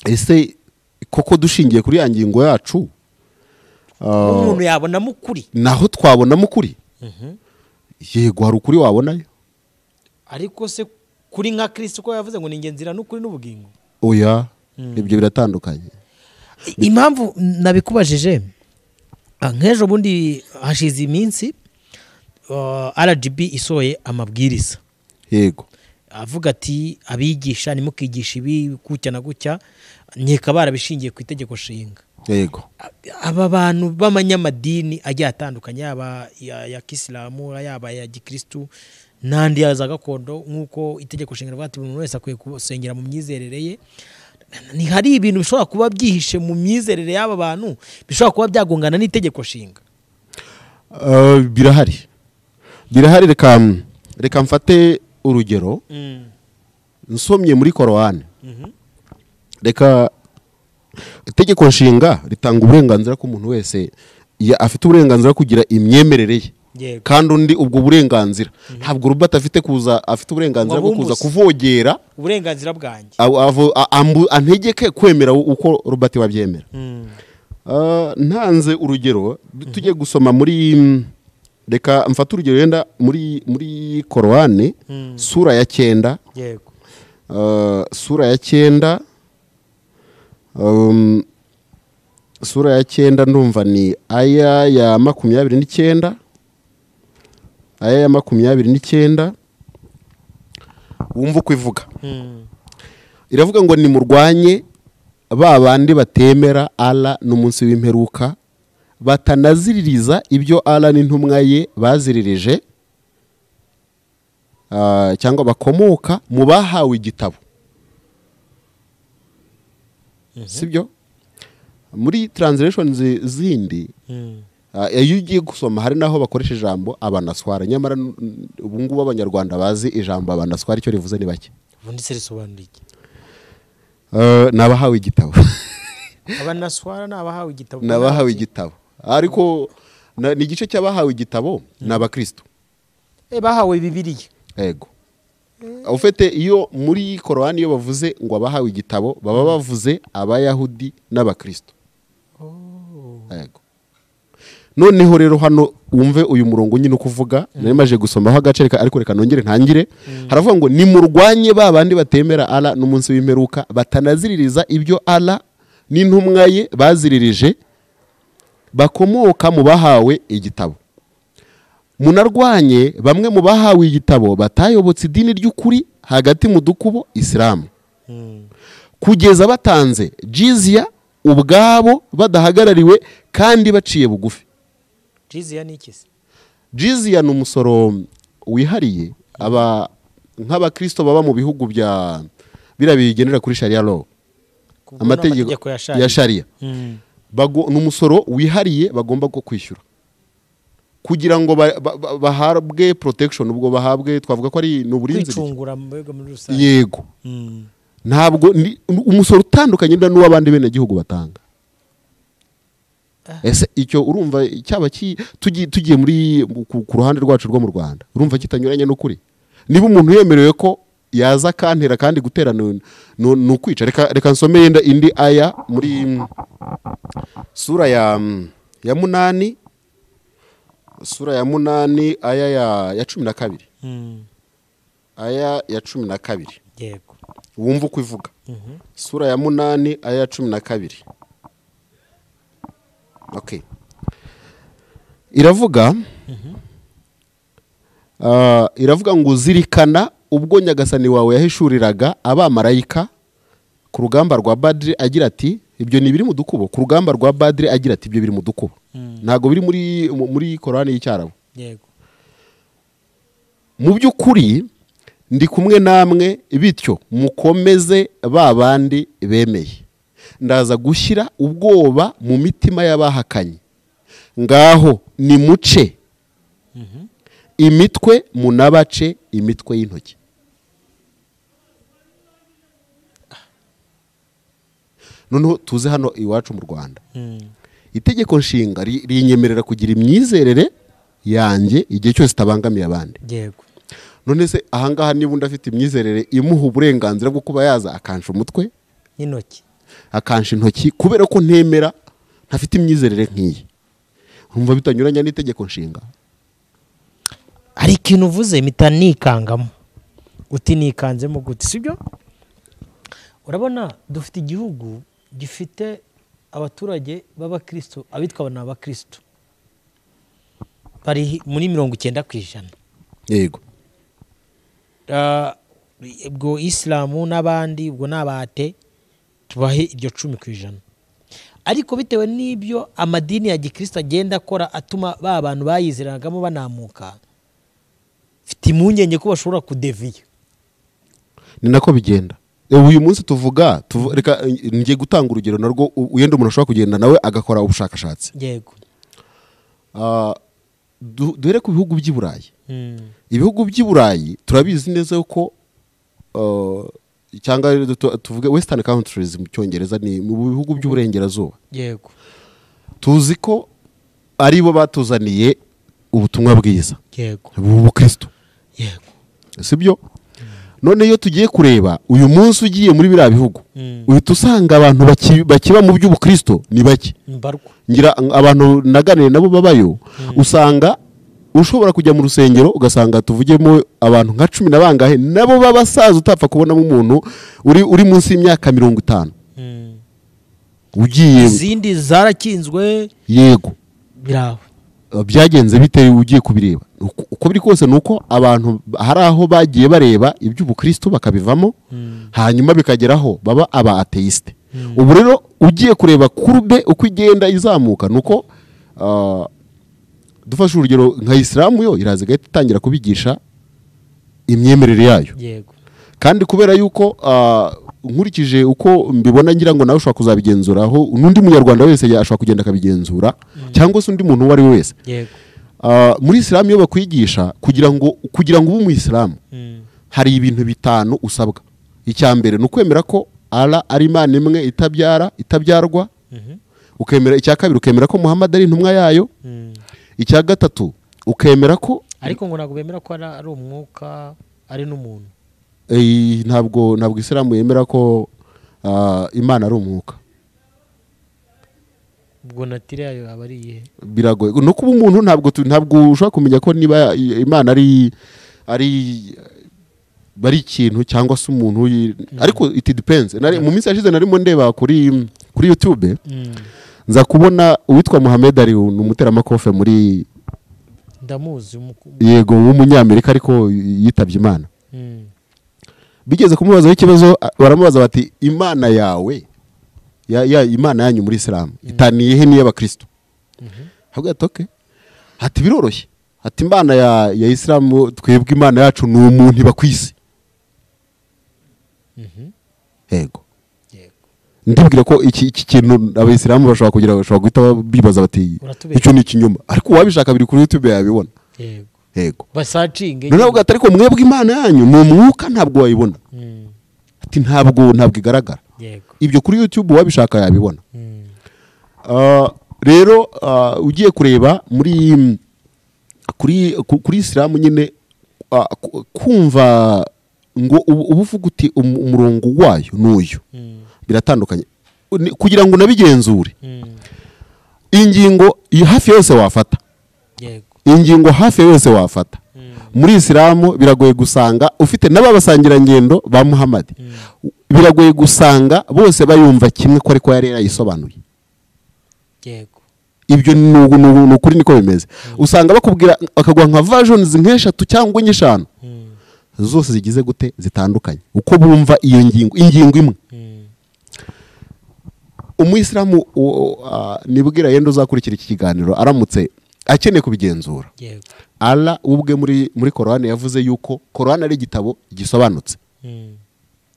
ese koko dushingiye kuri ya ngingo yacu umuntu yabonamo ukuri? Naho twabonamo ukuri. Yego, hari ukuri wabonayo, ariko se kuri nka Kristo ko yavuze ngo ni ingenzira n'ukuri n'ubugingo? Oya, ibyo biratandukanye. Impamvu nabikubajije, nk'ejo bundi hashize iminsi RGB isohoye amabwiriza, yego, avuga ati abigisha nimukigisha ibi gutya na gutya, nkeka barabishingiye ku itegeko nshinga. Yego. Aba bantu b'amanyamadini agiye atandukanye, yaba ya Kisilamu, yaba ya Gikristu n'andi ya za gakondo, nk'uko itegeko nshinga rivuga ati buri muntu wese akwiye gusengera mu myizerere ye, ni hari ibintu bishobora kuba byihishe mu myizerere y'aba bantu bishobora kuba byagongana n'itegeko nshinga. Birahari. Reka mfate urugero. Nsomye muri Korowani, reka itegeko nshinga ritanga uburenganzira ku muntu wese afite uburenganzira kugira imyemerere ye, kandi undi ubwo burenganzira ntabwo Robert afite kuza, afite uburenganzira bwo kuza kuvogera uburenganzira bwanjye, antegeke kwemera uko Robert wabyemera. Ntanze urugero, tujye gusoma muri, reka mfate urugero yenda muri Korowani, sura ya 9. Yego. Sura ya 9, sura ya 9 ndumva ni aya ya 29, aya ya 29, wumva uko ivuga. Iravuga ngo nimurwanye ba bandi batemera Allah n'umunsi w'imperuka, batanaziririza ibyo Allah n'intumwa ye baziririje, cyangwa bakomoka mu bahawe igitabo. Sibyo? Muri translation zindi iyo ugiye gusoma hari naho bakoresha ijambo abanaswara, nyamara ubu ngubu abanyarwanda bazi ijambo abanaswara icyo rivuze ni bake. Ubundi se risobanura iki? Nabahawe igitabo. Abanaswara nabahawe igitabo. Nabahawe igitabo. Ariko ni igice cy'abahawe igitabo ni abakristo. Bahawe Bibiliya. Yego. Ufite iyo muri Korowani iyo bavuze ngo abahawe igitabo baba bavuze abayahudi n'abakristo. Yego. Noneho rero hano wumve uyu murongo nyine ukuvuga, nari maje gusomaho agace reka, ariko reka nongere ntangire. Haravuga ngo nimurwanye ba bandi batemera Allah n'umunsi w'imperuka, batanaziririza ibyo Allah n'intumwa ye baziririje, bakomoka mu bahawe igitabo. Munarwanye bamwe mu bahawe igitabo batayobotse idini ry'ukuri hagati mu dukubo Isilamu, kugeza batanze jizya ubwabo badahagarariwe kandi baciye bugufi. Jizya ni iki se? Jizya ni umusoro wihariye aba nk'abakristo baba mu bihugu bya bira bigenera kuri Sharia law, amategeko ya Sharia. Ni umusoro wihariye bagomba kwishyura kugira ngo bahabwe protection, ubwo bahabwe twavuga ko ari n'uburinzi, kwicungura muri rusange. Yego. Ntabwo umusoro utandukanye n'uw'abandi bene gihugu batanga. Ese icyo urumva cyaba tugiye muri ku ruhande rwacu rwo mu Rwanda, urumva kitanyuranye n'ukuri? Niba umuntu yemerewe ko yaza kantera kandi gutera ni ukwica. Reka nsome yenda indi aya muri sura ya 8, sura ya 8 aya ya 12. Aya ya 12. Yego. Wumva uko ivuga. Sura ya 8 aya ya 12. Okay. Iravuga iravuga ngo zirikana ubwo Nyagasani wawe yahishuriraga abamarayika ku rugamba rwa Badri agira ati, ibyo ni biri mu dukubo. Ku rugamba rwa Badri agira ati ibyo biri mu dukubo. Ntago biri muri Korani y'Icyarabu. Yego. Mu by'ukuri ndi kumwe namwe, bityo mukomeze ba bandi bemeye. Ndaza gushyira ubwoba mu mitima y'abahakanye. Ngaho nimuce imitwe munabace imitwe y'intoki. Noneho tuze hano iwacu mu Rwanda. Itegeko nshinga rinyemerera kugira imyizerere yanjye igihe cyose itabangamiye abandi. Yego. None se ahangaha niba undi afite imyizerere imuha uburenganzira bwo kuba yaza akansha umutwe n'intoki, akansha intoki kubera ko ntemera ntafite imyizerere nk'iyi, urumva bitanyuranye n'itegeko nshinga? Hari ikintu uvuze mpita nikangamo. Uti nikanzemo gute, sibyo? Urabona dufite igihugu gifite abaturage b'abakristo, abitwa n'abakristo Bari muri 90%. Yego. Ubwo Islamu n'abandi ubwo nabate tubahe iryo 10%. Ariko bitewe n'ibyo amadini ya gikristo agenda akora atuma ba bantu bayizirangamo banamuka, mfite impungenge ko bashobora kudeviya. Ni nako bigenda. Uyu munsi tuvuga, reka ngiye gutanga urugero narwo uyenda umuntu ashobora kugenda nawe agakora ubushakashatsi. Yego. Duhere ku bihugu by'i Burayi. Ibihugu by'i Burayi turabizi neza ko cyangwa tuvuge Western countries mu Cyongereza, ni mu bihugu by'uburengerazuba. Yego. Tuzi ko ari bo batuzaniye ubutumwa bwiza. Yego. Ubukristo. Yego. Sibyo? None iyo tugiye kureba uyu munsi ugiye muri biriya bihugu, uhita usanga abantu bakiba mu by'ubukristo ni bake. Ngira abantu naganire nabo babayo, usanga ushobora kujya mu rusengero ugasanga tuvugemo abantu nka 10 na bangahe nabo babasaza, utapfa kubonamo umuntu uri munsi y'imyaka 50. Ugiye izindi zarakinzwe. Yego. Biraho. Byagenze bite ugiye kubireba? Uko biri kose nuko abantu hari aho bagiye bareba iby'ubukristo bakabivamo, hanyuma bikageraho baba aba atheiste. Ubu rero ugiye kureba kurube uko igenda izamuka nuko dufashe urugero nka Islamu yo iraza igahita itangira kubigisha imyemerere yayo. Yego. Kandi kubera yuko nkurikije uko mbibona ngira ngo nawe ushobora kuzabigenzuraho, n'undi munyarwanda wese ashobora kugenda akabigenzura, cyangwa se undi muntu uwo ari we wese. Yego. Muri Islam iyo bakwigisha kugira ngo ube umuyisilamu, hari ibintu 5 usabwa. Icya mbere ni ukwemera ko Allah ari Imana imwe itabyara itabyarwa. Ukemera. Icya kabiri ukemera ko Muhammad ari intumwa yayo. Icya gatatu ukemera ko, ariko ngo ntabwo bemera ko ari umwuka ari n'umuntu. Ntabwo Islam yemera ko Imana ari umwuka. Ubwo natire yayo aba ari iyihe? Biragoye. No kuba umuntu ntabwo ushobora kumenya ko niba Imana ari ikintu cyangwa se umuntu, ariko it depends. Mu minsi yashize narimo ndeba kuri YouTube, nza kubona uwitwa Muhammad Ali, ni umuteramakofe muri, ndamuzi, yego, w'umunyamerika ariko yitabye Imana. Bigeze kumubazaho ikibazo, baramubaza bati Imana yawe ya Imana yanyu muri Islam itaniye he n'iy'abakristo? Avuga ati okay, ati biroroshye, ati Imana ya Islam twebwe Imana yacu ni umuntu iba kwisi. Yego. Ndibwira ko iki kintu abayisilamu bashobora kugira, bashobora guhita bibaza bati icyo ni ikinyoma, ariko uwabishaka biri kuri YouTube yabibona. Yego. Yego. Basacinge. None avuga ati ariko mwebwe Imana yanyu ni umwuka ntabwo wayibona. Ati ntabwo igaragara. Yego. Ibyo kuri YouTube uwabishaka yabibona. Rero ugiye kureba muri kuri Islam nyine, kumva ngo ubuvuga uti umurongo wayo n'uyu biratandukanye. Kugira ngo unabigenzure, ingingo hafi yose wafata. Yego. Ingingo hafi yose wafata muri Islam biragoye gusanga ufite n'ababasangirangendo ba Muhammad, biragoye gusanga bose bayumva kimwe ko ariko yari yarayisobanuye. Yego. Ibyo ni ukuri niko bimeze. Usanga bakubwira bakagwa nka versions nk'eshatu cyangwa 5 zose zigize gute zitandukanye uko bumva iyo ngingo, ingingo imwe. Umuyisilamu nibwira yenda uzakurikira iki kiganiro aramutse akeneye kubigenzura. Yego. Allah ubwe muri Korani yavuze yuko Korani ari igitabo gisobanutse.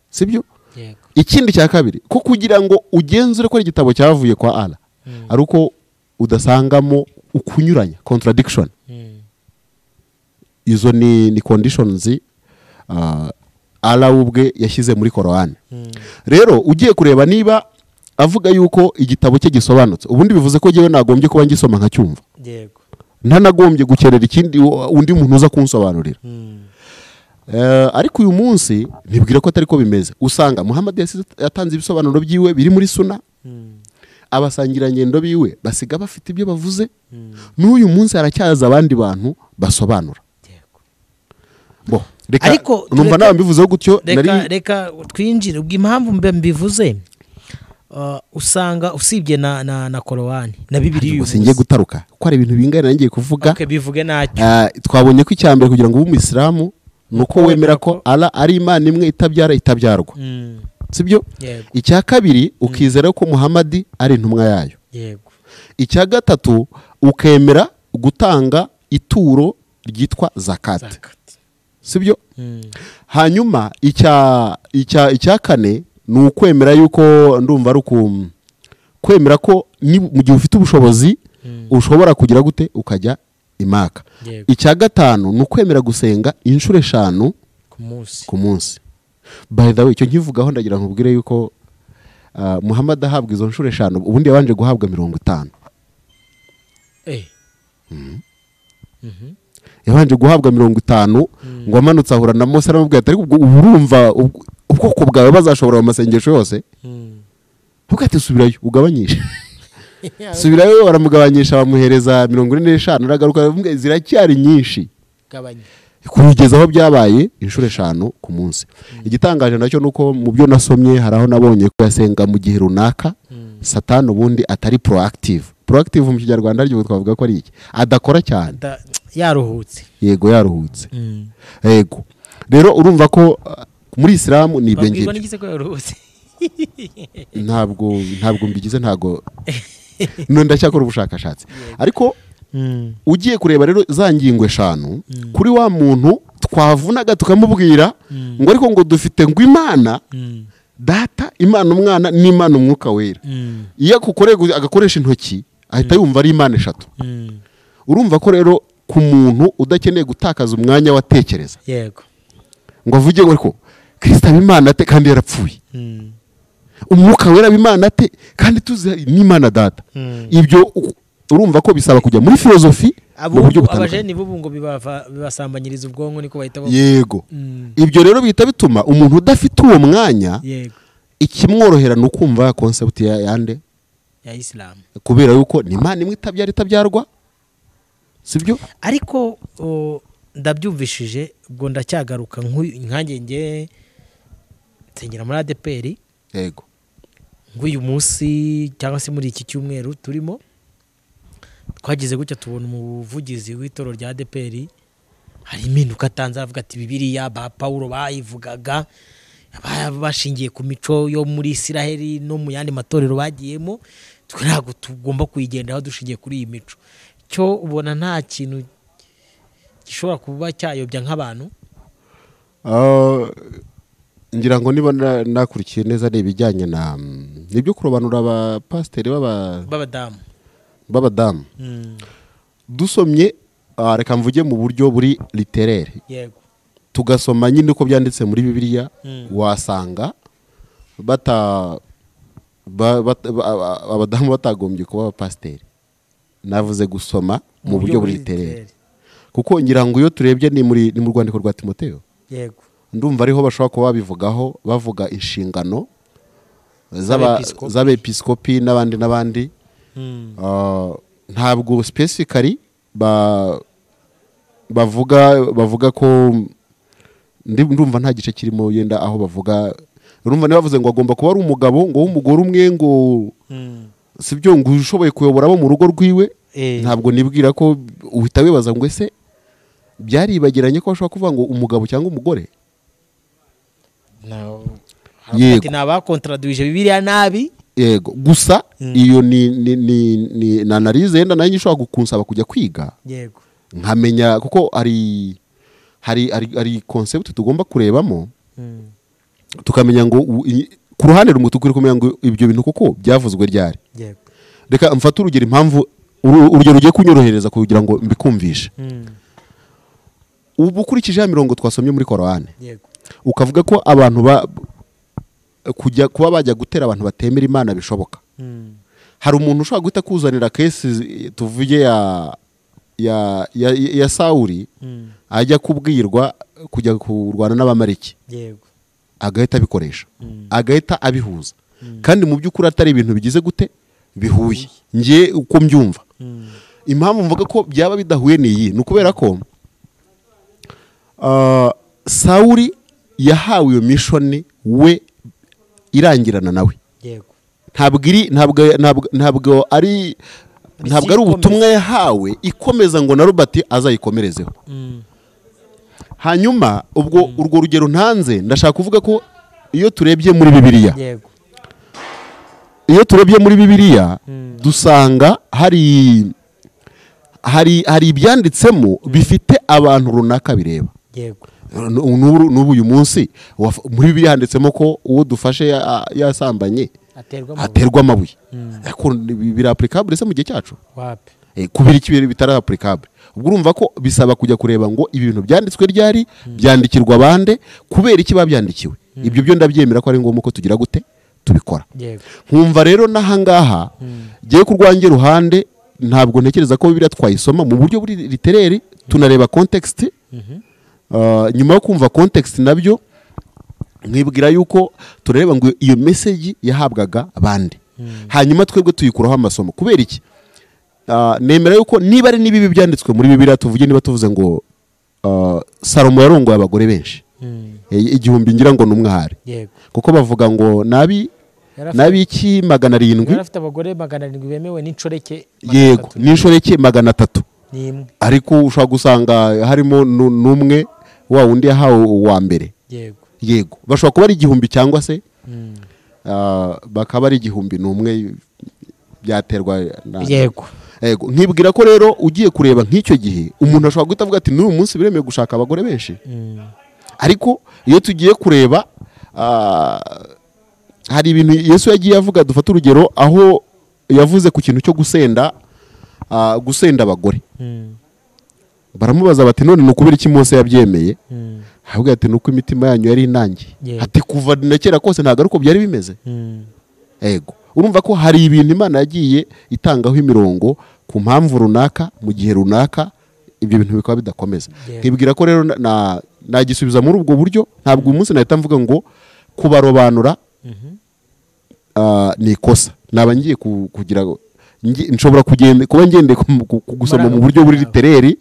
Sibyo? Yego. Ikindi cya kabiri, ko kugira ngo ugenzure ko ari igitabo cyavuye kwa Allah, ari uko udasangamo ukunyuranya, contradiction. Izo ni conditions Allah ubwe yashyize muri Korani. Rero ugiye kureba niba avuga yuko igitabo cye gisobanutse, ubundi bivuze ko jewe nagombye kuba ngisoma nkacyumva. Yego. Ntanagombye gukerera ikindi undi muntu uza kunsobanurira. Ariko uyu munsi nibwira ko atari ko bimeze. Usanga Muhammad yatanze ibisobanuro byiwe biri muri Sunna, abasangirangendo biwe basiga bafite ibyo bavuze. N'uyu munsi haracyaza abandi bantu basobanura. Yego. Bo, reka numva nawe mbivuzeho gutyo. Reka twinjire ubwo impamvu mbivuze. Usanga usibye na Korowani na Bibiliya uyu munsi gutaruka kuko hari ibintu bingana ngiye kuvuga. Okay, bivuge nacyo. Twabonye ko icyambere kugira ngo ube umuyisilamu nuko wemera ko Allah ari Imana imwe itabyara itabyarwa. Sibyo? Icya kabiri ukizera ko Muhammad ari intumwa yayo. Yego. Icya gatatu ukemera gutanga ituro ryitwa zakat. Sibyo? Hanyuma icya kane ni ukwemera yuko ndumva ari kwemera ko mu gihe ufite ubushobozi ushobora kugira gute ukajya imaka. Icya gatanu ni ukwemera gusenga inshuro 5 ku munsi. By the way, icyo nkivugaho ndagira nkubwire yuko Muhammad ahabwa izo nshuro 5 ubundi yabanje guhabwa 50. Yabanje guhabwa 50 ngo amanutse ahura na Mose aramubwira ati ariko urumva ubwoko bwawe bazashobora mu masengesho yose? Ntukate subirayo ugabanyishe. Subirayo baramugabanyisha bamuhereza 45 aragaruka ziracyari nyinshi. Gabanya. Kugeza aho byabaye inshuro 5 ku munsi. Igitangaje nacyo nuko mu byo nasomye haraho nabonye ko yasenga mu gihe runaka Satani ubundi atari proactive. Proactive mu Kinyarwanda ryo twavuga ko ari iki? Adakora cyane. Yaruhutse. Yego yaruhutse. Yego. Rero urumva ko muri Islam ni ibyo ngibyo. Ntabwo mbigize ntago none ndacyakora ubushakashatsi. Ariko ugiye kureba rero za ngingo 5 kuri wa muntu twavunaga tukamubwira ngo ariko ngo dufite ngo Imana data, Imana umwana n'Imana umwuka wera. Iyo akukoreye agakoresha intoki ahita yumva ari Imana 3. Urumva ko rero ku muntu udakeneye gutakaza umwanya watekereza. Yego. Ngo avuge ngo ariko Kristo abimana ate kandi yarapfuye. Umwuka wera abimana ate kandi tuzi n'Imana data. Ibyo urumva ko bisaba kujya muri filosofi mu buryo butandukanye. Abajeni bubu ngo bibasambanyiriza ubwonko niko bahita. Yego. Ibyo rero bihita bituma umuntu udafite uwo mwanya. Yego. Ikimworohera no kumva concept ya yande ya Islam. Kubera yuko ni Imana imwe itabyara itabyarwa. Sibyo? Ariko ndabyumvishije ubwo ndacyagaruka nkanjye nge nsengera muri ADPR. Yego. Nguyu munsi cyangwa se muri iki cyumweru turimo twagize gutya tubona umuvugizi w'itoro rya ADPR hari impinduka atanze avuga ati Bibiliya ba Paulo bayivugaga bashingiye ku mico yo muri Isiraheli no mu yandi matorero bagiyemo, twe ntabwo tugomba kuyigendaho dushingiye kuri iyi mico. Cyo ubona nta kintu gishobora kuba cyayobya nk'abantu? Ngira ngo niba nakurikiye neza ni ibijyanye na nibyo kurobanura abapasiteri b'abadamu. Dusomye reka mvuge mu buryo buri literaire. Yego. Tugasoma nyine uko byanditse muri Bibiliya wasanga abadamu batagombye kuba abapasiteri. Navuze gusoma mu buryo buri literaire. Kuko ngira ngo iyo turebye ni mu rwandiko rwa Timoteyo. Yego. Ndumva ariho bashobora kuba babivugaho bavuga inshingano z'abepiskopi n'abandi n'abandi. Ntabwo specifically bavuga ko ndumva nta gice kirimo yenda aho bavuga urumva nibavuze ngo agomba kuba ari umugabo ngo w'umugore umwe ngo sibyo ngo ushoboye kuyobora abo mu rugo rwiwe. Ntabwo nibwira ko uhita wibaza ngo ese byaribagiranye ko bashobora kuvuga ngo umugabo cyangwa umugore. Yego. Nabakontraduije Bibiliya nabi. Yego. Gusa iyo ni analyse yenda nayo ishobora gukunsaba kujya kwiga. Yego. Nkamenya kuko hari concept tugomba kurebamo. Tukamenya ngo ku ruhande rumwe tukuri kumenya ngo ibyo bintu koko byavuzwe ryari. Yego. Reka mfate urugero impamvu urugero rugiye kunyorohereza kugira ngo mbikumvishe. Ubu ukurikije ya mirongo twasomye muri Korowani. Yego. Ukavuga ko abantu kujya kuba bajya gutera abantu batemera Imana bishoboka. Hari umuntu ushobora guhita kuzanira case tuvuge ya Sauli ajya kubwirwa kujya kurwana n'Abamaleki. Yego. Agahita abikoresha. Agahita abihuza. Kandi mu by'ukuri atari ibintu bigize gute bihuye. Ngiye uko mbyumva. Impamvu mvuga ko byaba bidahuye ni iyi, ni ukubera ko Sauli yahawe iyo mission we irangirana nawe. Yego. Ntabwo ari ubutumwa yahawe ikomeza ngo na Robert azayikomerezeho. Hanyuma ubwo urwo rugero ntanze ndashaka kuvuga ko iyo turebye muri Bibiliya, yego, iyo turebye muri Bibiliya dusanga hari ibyanditsemo bifite abantu runaka bireba. Yego. N'ubu uyu munsi muri Bibiliya handitsemo ko uwo dufashe yasambanye aterwa amabuye. Ariko biri applicable se mu gihe cyacu? Wapi? Kubira iki bitari applicable? Ubwo urumva ko bisaba kujya kureba ngo ibi bintu byanditswe ryari, byandikirwa bande, kubera iki babyandikiwe. Ibyo byo ndabyemera ko ari ngombwa ko tugira gute tubikora. Nkumva rero n'ahangaha giye kurwange ruhande, ntabwo ntekereza ko Bibiliya twayisoma mu buryo buri litereri, tunareba context. Nyuma yo kumva context nabyo nkibwira yuko tureba ngo iyo message yahabwaga bande, hanyuma twebwe tuyikuraho amasomo. Kubera iki? Nemera yuko niba ari nibibi byanditswe muri Bibiliya, tuvuge niba tuvuze ngo Salomo yarongoye abagore benshi 1000 ngira ngo numwahari, kuko bavuga ngo nabi iki 700, yari afite abagore 700 bemewe n'inshoreke, yego, n'inshoreke 300 nimwe, ariko ushobora gusanga harimo n'umwe wa wundi yahawe uwa mbere. Yego, yego, bashobora kuba ari 1000 cyangwa se bakaba ari 1001 byaterwa na yego. Yego, nkibwira ko rero ugiye kureba nk'icyo gihe umuntu ashobora guhita avuga ati n'uyu munsi biremewe gushaka abagore benshi. Ariko iyo tugiye kureba hari ibintu Yesu yagiye avuga, dufata urugero aho yavuze ku kintu cyo gusenda abagore. Baramubaza bati none nukubera iki Mose yabyemeye? Avuga ati nuko imitima yanyu yari inangiye. Ati kuva na kera kose ntago ariko byari bimeze. Yego, urumva ko hari ibintu Imana yagiye itangaho imirongo ku mpamvu runaka mu gihe runaka, ibyo bintu bikaba bidakomeza. Nkibwira ko rero nagisubiza muri ubwo buryo. Ntabwo uyu munsi nahita mvuga ngo kubarobanura ni ikosa. Naba ngiye kugira nshobora kugenda kuba ngende gusoma mu buryo buri litereri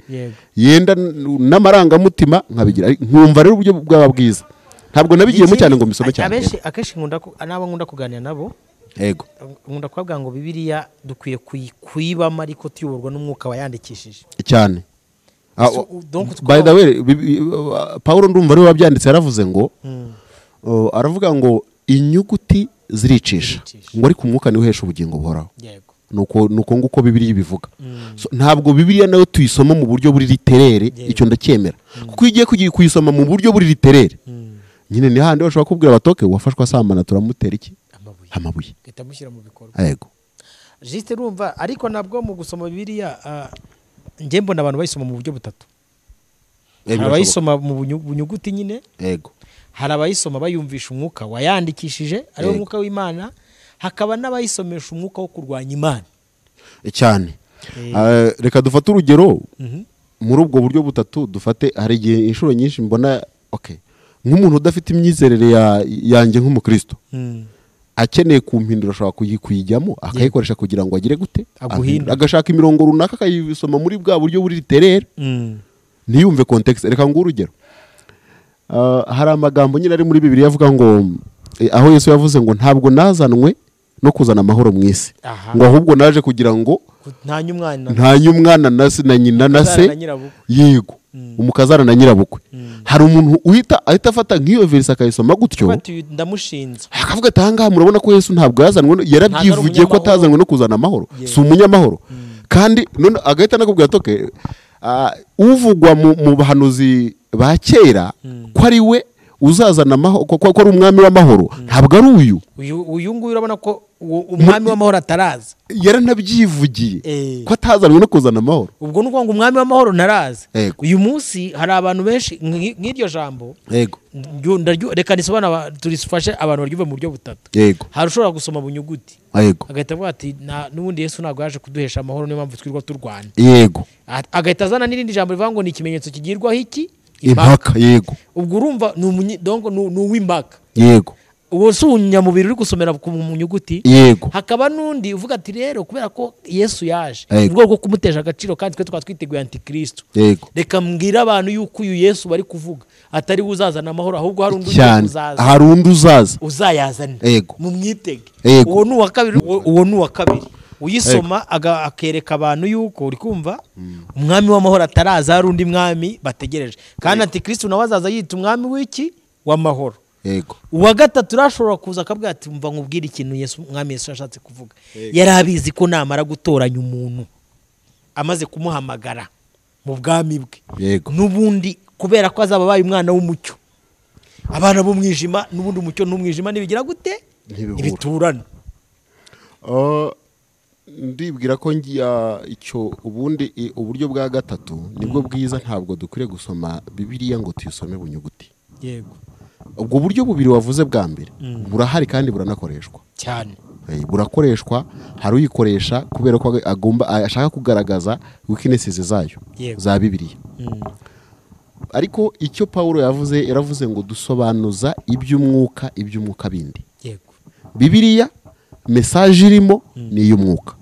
yenda n'amarangamutima nkabigira, nkumva rero uburyo bwaba bwiza. Ntabwo nabigiyemo cyane ngo mbisome cyane. Abenshi akenshi nkunda nabo nkunda kuganira nabo, yego, nkunda kubabwira ngo Bibiliya dukwiye kuyibamo ariko tuyoborwa n'umwuka wayandikishije cyane. By the way, Paulo ndumva ariwe wabyanditse, yaravuze ngo aravuga ngo inyuguti ziricisha ngo ariko umwuka niwe uhesha ubugingo buhoraho. Yego, nuko nguko Bibiliya ibivuga. Ntabwo Bibiliya nayo tuyisoma mu buryo buri literere, icyo ndacyemera, kuko iyo ugiye kuyisoma mu buryo buri literere nyine ni handi bashobora kubwira abatoke wafashwa asambana turamutera iki amabuye, gahita mushyira mu bikorwa. Yego, juste urumva. Ariko nabwo mu gusoma Bibiliya njye mbona abantu bayisoma mu buryo butatu. Hari abayisoma mu nyuguti nyine, yego, hari abayisoma bayumvisha umwuka wayandikishije ari umwuka w'Imana, hakaba n'abayisomesha umwuka wo kurwanya Imana cyane. Reka dufate urugero muri ubwo buryo butatu. Dufate hari igihe inshuro nyinshi mbona okay nk'umuntu udafite imyizerere yanjye nk'umukristo akeneye kumpindura, ashobora kuyijyamo akayikoresha kugira ngo agire gute, agashaka imirongo runaka akayisoma muri bwa buryo buri literere, ntiyumve context. Reka nguhe urugero. Hari amagambo nyine ari muri Bibiliya avuga ngo aho Yesu yavuze ngo ntabwo nazanwe no kuzana amahoro mu isi, ngo ahubwo naje kugira ngo ntanye umwana na se na nyina na se, yego, umukazana na nyirabukwe. Hari umuntu ahita afata nk'iyo verse akayisoma gutyo, ndamushinze, akavuga ati ahangaha murabona ko Yesu ntabwo yazanwe, yarabyivugiye ko atazanwe no kuzana amahoro, si umunyamahoro. Kandi none agahita anakubwira ati okay, uvugwa mu bahanuzi ba kera ko ari we uzazana amahoro, ko ari umwami w'amahoro, ntabwo ari uyu uyu nguyu. Urabona ko umwami w'amahoro ataraza, yaranabyivugiye ko atazanwe no kuzana amahoro. Ubwo ni ukuvuga ngo umwami w'amahoro ntaraza. Uyu munsi hari abantu benshi nk'iryo jambo, yego, reka nisobanura turifashe abantu baryumve mu buryo butatu. Yego, hari ushobora gusoma bunyuguti, yego, agahita avuga ati n'ubundi Yesu ntabwo yaje kuduhesha amahoro, niyo mpamvu twirwa turwana. Yego, agahita azana n'irindi jambo rivuga ngo ni ikimenyetso kigirwaho iki impaka. Yego, ubwo urumva ni donc ni uw'impaka. Yego, Uwo si umunyamubiri uri gusomera ku nyuguti. Yego. Hakaba n'undi uvuga ati rero kubera ko Yesu yaje mu rwego rwo kumutesha agaciro kandi twe twaba twiteguye antikristo, reka mbwire abantu yuko uyu Yesu bari kuvuga atari we uzazana amahoro, ahubwo hari undi uzaza, hari undi uzaza uzayazana, mumwitege. Uwo ni uwa kabiri, uwo ni uwa kabiri uyisoma akereka abantu yuko uri kumva umwami w'amahoro ataraza, hari undi mwami bategereje, kandi antikristo nawe azaza yita umwami w'iki w'amahoro. Yego. Uwa gatatu urashobora kuza akabwira ati mva nkubwire ikintu Yesu, umwami Yesu yashatse kuvuga. Yari abizi ko namara gutoranya umuntu amaze kumuhamagara mu bwami bwe, n'ubundi kubera ko azaba abaye umwana w'umucyo, abana b'umwijima n'ubundi umucyo n'umwijima nibigira gute ntibiturana. Ndibwira ko ngiya icyo ubundi uburyo bwa gatatu nibwo bwiza, ntabwo dukwiriye gusoma Bibiliya ngo tuyisome bunyuguti. Yego. Ubwo buryo bubiri wavuze bwa mbere burahari kandi buranakoreshwa cyane. Burakoreshwa, hari uyikoresha kubera ko agomba ashaka kugaragaza weaknesses zayo za Bibiliya. Ariko icyo Paulo yavuze, yaravuze ngo dusobanuza iby'umwuka, iby'umwuka bindi. Yego. Bibiliya message irimo ni iy'umwuka.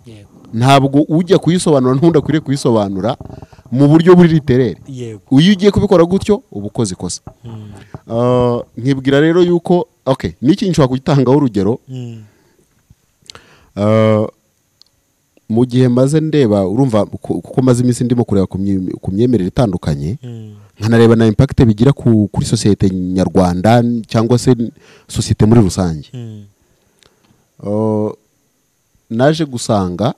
Ntabwo ujya kuyisobanura n'undi akwiriye kuyisobanura mu buryo buri literere. Uyu ugiye kubikora gutyo uba ukoze ikosa. Nkibwira rero yuko okay, niki nshobora kugitangaho urugero. Mu gihe maze ndeba, urumva kuko maze iminsi ndimo kureba ku myemerere itandukanye, nkanareba na impact bigira kuri societe nyarwanda cyangwa se societe muri rusange. Naje gusanga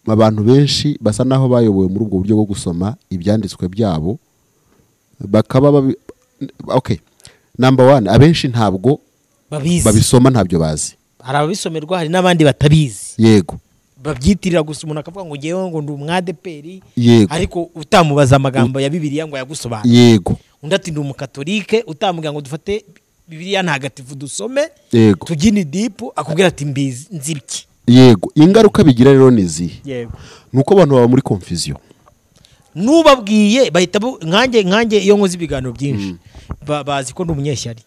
abantu benshi basa naho bayobowe muri ubwo buryo bwo gusoma ibyanditswe byabo, bakaba okay, number 1, abenshi ntabwo babisoma, ntabyo bazi. Hari ababisomerwa, hari n'abandi batabizi. Yego. Babyitirira gusa, umuntu akavuga ngo ngewe ngo ndi umwadeperi, ariko utamubaza amagambo ya Bibiliya ngo yagusobanure. Yego. Undi ati ndi umukatolike, utamubwira ngo dufate Bibiliya ntagatifu dusome, tugine dipu, akubwira ati mbizi nzibiki. Yego. Ingaruka bigira rero ni izihe? Yego. Nuko abantu baba muri confusion. Nubabwiye bahita nkanjye iyo nkoze ibiganiro byinshi bazi ko ndi umunyeshyari.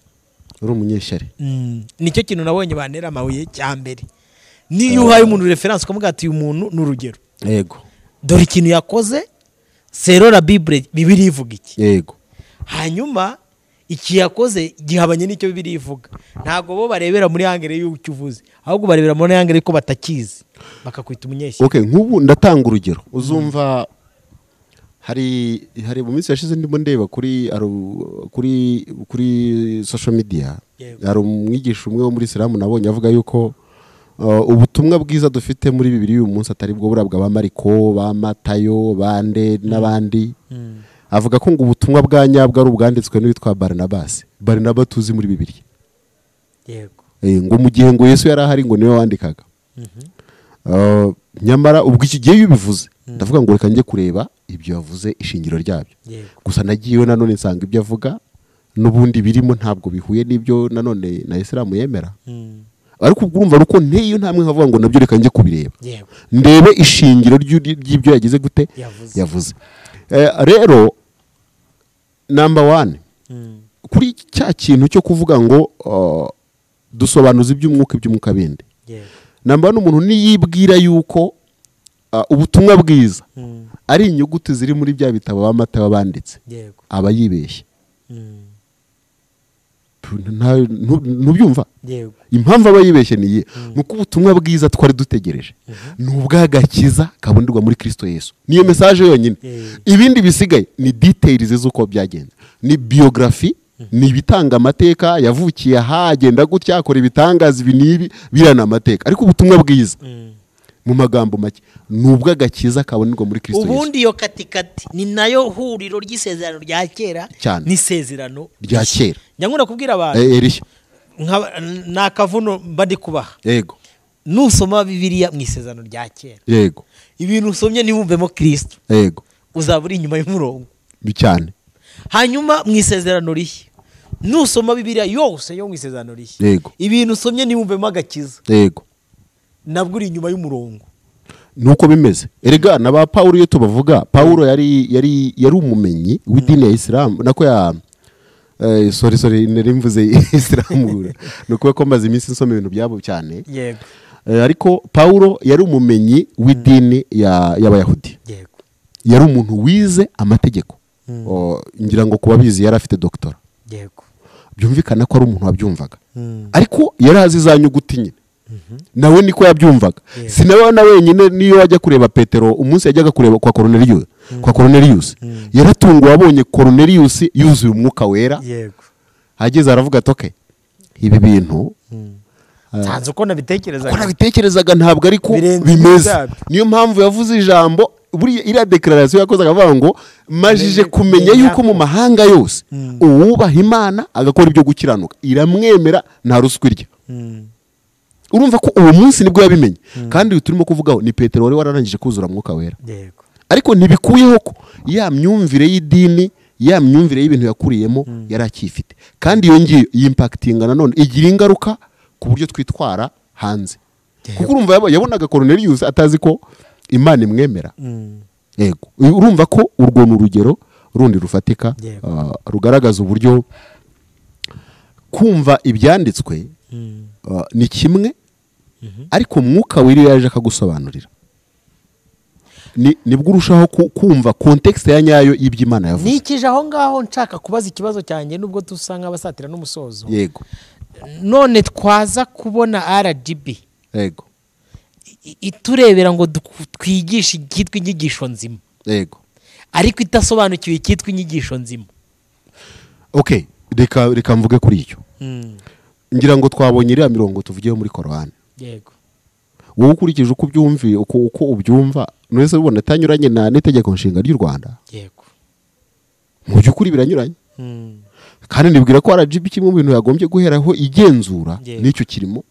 Uri umunyeshyari. Nicyo kintu nabonye bantera amabuye cya mbere. Niyo uhaye umuntu reference ukamubwira ati uyu muntu ni urugero. Yego. Dore ikintu yakoze, sero la Bible, Bibiliya ivuga iki? Yego. Hanyuma iki yakoze gihabanye n'icyo Bibiliya ivuga. Ntago bo barebera muri angere y'icyo uvuze, ahubwo barebera muri angere ko batakizi, bakakwita umunyeshyari. Okay, nk'ubu ndatanga urugero. Uzumva hari mu minsi yashize ndimo ndeba kuri social media, hari umwigisha umwe wo muri Islam nabonye avuga yuko ubutumwa bwiza dufite muri Bibiliya uyu munsi atari bwo burabwa ba Mariko, ba Matayo, bande n'abandi. Avuga ko ngo ubutumwa bwa nyabwo ari ubwanditswe n'uwitwa Barnabas. Barnaba tuzi muri Bibiliya. Yego. Ngo mu gihe ngo Yesu yari ahari ngo niwe wandikaga. Nyamara ubwo iki gihe yubivuze, ndavuga ngo reka njye kureba ibyo yavuze ishingiro ryabyo. Gusa nagiyeyo nanone nsanga ibyo avuga n'ubundi birimo ntabwo bihuye n'ibyo nanone na Islam yemera. Ariko urumva ruko nteyo ntamwe nkavuga ngo nabyo reka njye kubireba. Ndebe ishingiro ry'ibyo yagize gute yavuze. Rero number 1, kuri cya kintu cyo kuvuga ngo dusobanuza iby'umwuka, iby'umwuka bindi. Number 1, umuntu niyibwira yuko ubutumwa bwiza ari inyuguti ziri muri bya bitabo ba Matayo banditse, aba yibeshye. Ntubyumva? Impamvu aba yibeshye ni iye, nuko ubutumwa bwiza twari dutegereje ni ubw'agakiza kabonerwa muri Kristo Yesu. Niyo message yonyine. Ibindi bisigaye ni details z'uko byagenze, ni biography, ni ibitanga amateka, yavukiye aha, agenda gutya, akora ibitangaza ibi n'ibi, birana amateka. Ariko ubutumwa bwiza mu magambo make ni ubw'agakiza kabonerwa muri Kristo Yesu. Ubundi iyo katikati ni nayo huriro ry'isezerano rya kera n'isezerano rya kera. Nyangura kubwira abantu nakavuno mba ndi kubaha. Yego. Nusoma Bibiliya mu isezerano rya kera, yego, ibintu usomye ntiwumvemo Kristo, yego, uzaba uri inyuma y'umurongo cyane. Hanyuma mu isezerano rishya nusoma Bibiliya yose yo mu isezerano rishya, yego, ibintu usomye ntiwumvemo agakiza, yego, nabwo uri inyuma y'umurongo. Nuko bimeze. Erega na ba Paulo iyo tubavuga, Paulo yari umumenyi w'idini ya Islam, nako ya Sorry nari mvuze Isilamu, ni ukuvuga ko maze iminsi nsoma ibintu byabo cyane. Yego. Ariko Pawulo yari umumenyi w'idini y'Abayahudi. Yego. Yari umuntu wize amategeko. Ngira ngo kuba bizi yari afite doctora. Yego. Byumvikana ko ari umuntu wabyumvaga. Ariko yari azi za nyuguti nyine. Nawe niko yabyumvaga. Si nawe na wenyine, niyo wajya kureba Petero umunsi yajyaga kureba kwa Cornelius, kwa Cornelius. Yaratunguwe abonye Cornelius yuzuye umwuka wera. Yego. Ageze aravuga ati okay, ibi bintu nsanze uko nabitekerezaga. Uko nabitekerezaga ntabwo ariko bimeze. Niyo mpamvu yavuze ijambo buriya iriya declaration yakozaga avuga ngo majije kumenya yuko mu mahanga yose uwubaha Imana agakora ibyo gukiranuka iramwemera nta ruswa irya. Urumva ko uwo munsi nibwo yabimenye. Kandi turimo kuvugaho ni Petero wari wararangije kuzura mwuka wera. Yego. Ariko ntibikuyeho ko ya myumvire y'idini, ya myumvire y'ibintu yakuriyemo yari akifite. Kandi iyo ngiyo yimpactinga nanone igira ingaruka ku buryo twitwara hanze. Kuko urumva yabonaga Cornelius atazi ko Imana imwemera. Yego. Urumva ko urwo ni urugero rundi rufatika, rugaragaza uburyo kumva ibyanditswe ni kimwe, ariko mwuka wiri yaje akagusobanurira. Nibwo urushaho kumva context ya nyayo y'iby'Imana yavuze. Nikije aho ngaho nshaka kubaza ikibazo cyanjye nubwo dusanga abasatira n'umusozo. Yego. None twaza kubona RGB. Yego. Iturebera ngo twigishe icyitwa inyigisho nzima. Yego. Ariko itasobanukiwe icyitwa inyigisho nzima. Okay, reka mvuge kuri icyo. Ngira ngo twabonye iriya mirongo tuvugiye muri Korani. Yego. Wowe ukurikije uko ubyumviye, uko ubyumva, none ubona atanyuranye na n'itegeko nshinga ry'u Rwanda. Yego. Mu by'ukuri biranyuranye. Kandi nibwira ko RGB kimwe mu bintu yagombye guheraho igenzura n'icyo kirimo.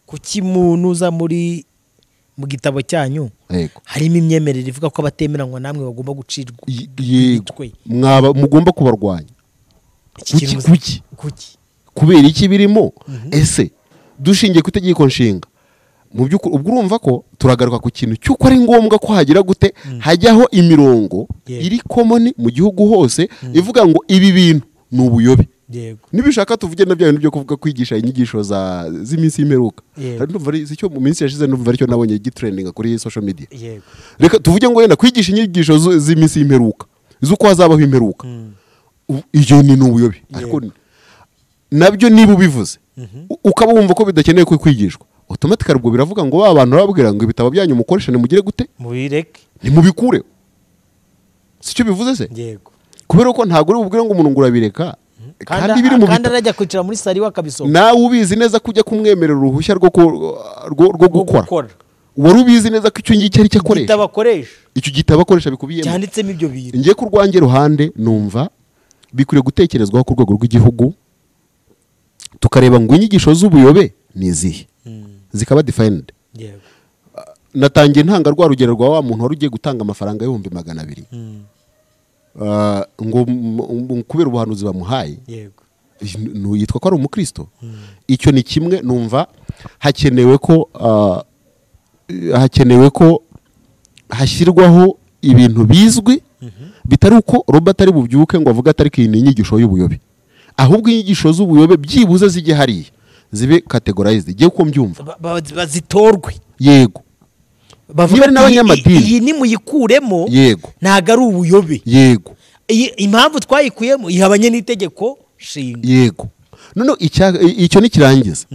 Kuki munuza muri mu gitabo cyanyu harimo imyemerere ivuga ko abatemeranywa namwe bagomba gucirwa? Yego. Mwaba mugomba kubarwanya. Kuki? Kuki? Kubera iki birimo? Ese dushingiye ku itegeko nshinga mu by'ukuri ubwo urumva ko turagaruka ku kintu cy'uko ari ngombwa ko hagira gute hajyaho imirongo iri common mu gihugu hose ivuga ngo ibi bintu ni ubuyobe. Yego. Nibishaka tuvuge na bya bintu byo kuvuga kwigisha inyigisho za z'iminsi y'imperuka. Ndumva ari icyo mu minsi yashize ndumva aricyo nabonye gitrendinga kuri social media. Yego. Reka tuvuge ngo wenda kwigisha inyigisho z'iminsi y'imperuka z'uko hazabaho imperuka. Iyo ni ubuyobe. Ariko nabyo niba ubivuze ukaba wumva ko bidakeneye kwigishwa, automatically ubwo biravuga ngo ba bantu bababwira ngo ibitabo byanyu mukoresha nimugire gute, mubireke, nimubikure. Sicyo bivuze se? Yego. Kubera ko ntago uri bubwire ngo umuntu ngo urabireka kandi biri mu kandi arajya kwicara muri sari wakabisoma. Nawe ubizi neza kujya kumwemerera uruhushya rwo gukora. Wari ubizi neza ko icyo ngicyo ari cyo akoresha. Igitabo akoresha. Icyo gitabo akoresha bikubiyemo. Cyanditsemo ibyo bintu. Ngiye ku rwanjye ruhande numva bikwiriye gutekerezwaho ku rwego rw'igihugu, tukareba ngo inyigisho z'ubuyobe ni izihe, zikaba defined. Yego. Natangiye ntanga rwa rugero rwa wa muntu wari ugiye gutanga amafaranga 200,000 ngo kubera ubuhanuzi bamuhaye. Yego. Yitwa ko ari umukristo. Icyo ni kimwe numva hakenewe ko hashyirwaho ibintu bizwi, bitari uko Robert ari bubyuke ngo avuge atari ko iyi ni inyigisho y'ubuyobe, ahubwo inyigisho z'ubuyobe byibuze zijye hariya zibe categorized, igiye ko mbyumva bazitorwe. Yego. Bavuga n'abanyamadini iyi ni muyikuremo. Yego. Ntago ari ubuyobe. Yego. Impamvu twayikuyemo ihabanye n'itegeko nshinga. Yego. None icyo nikirangiza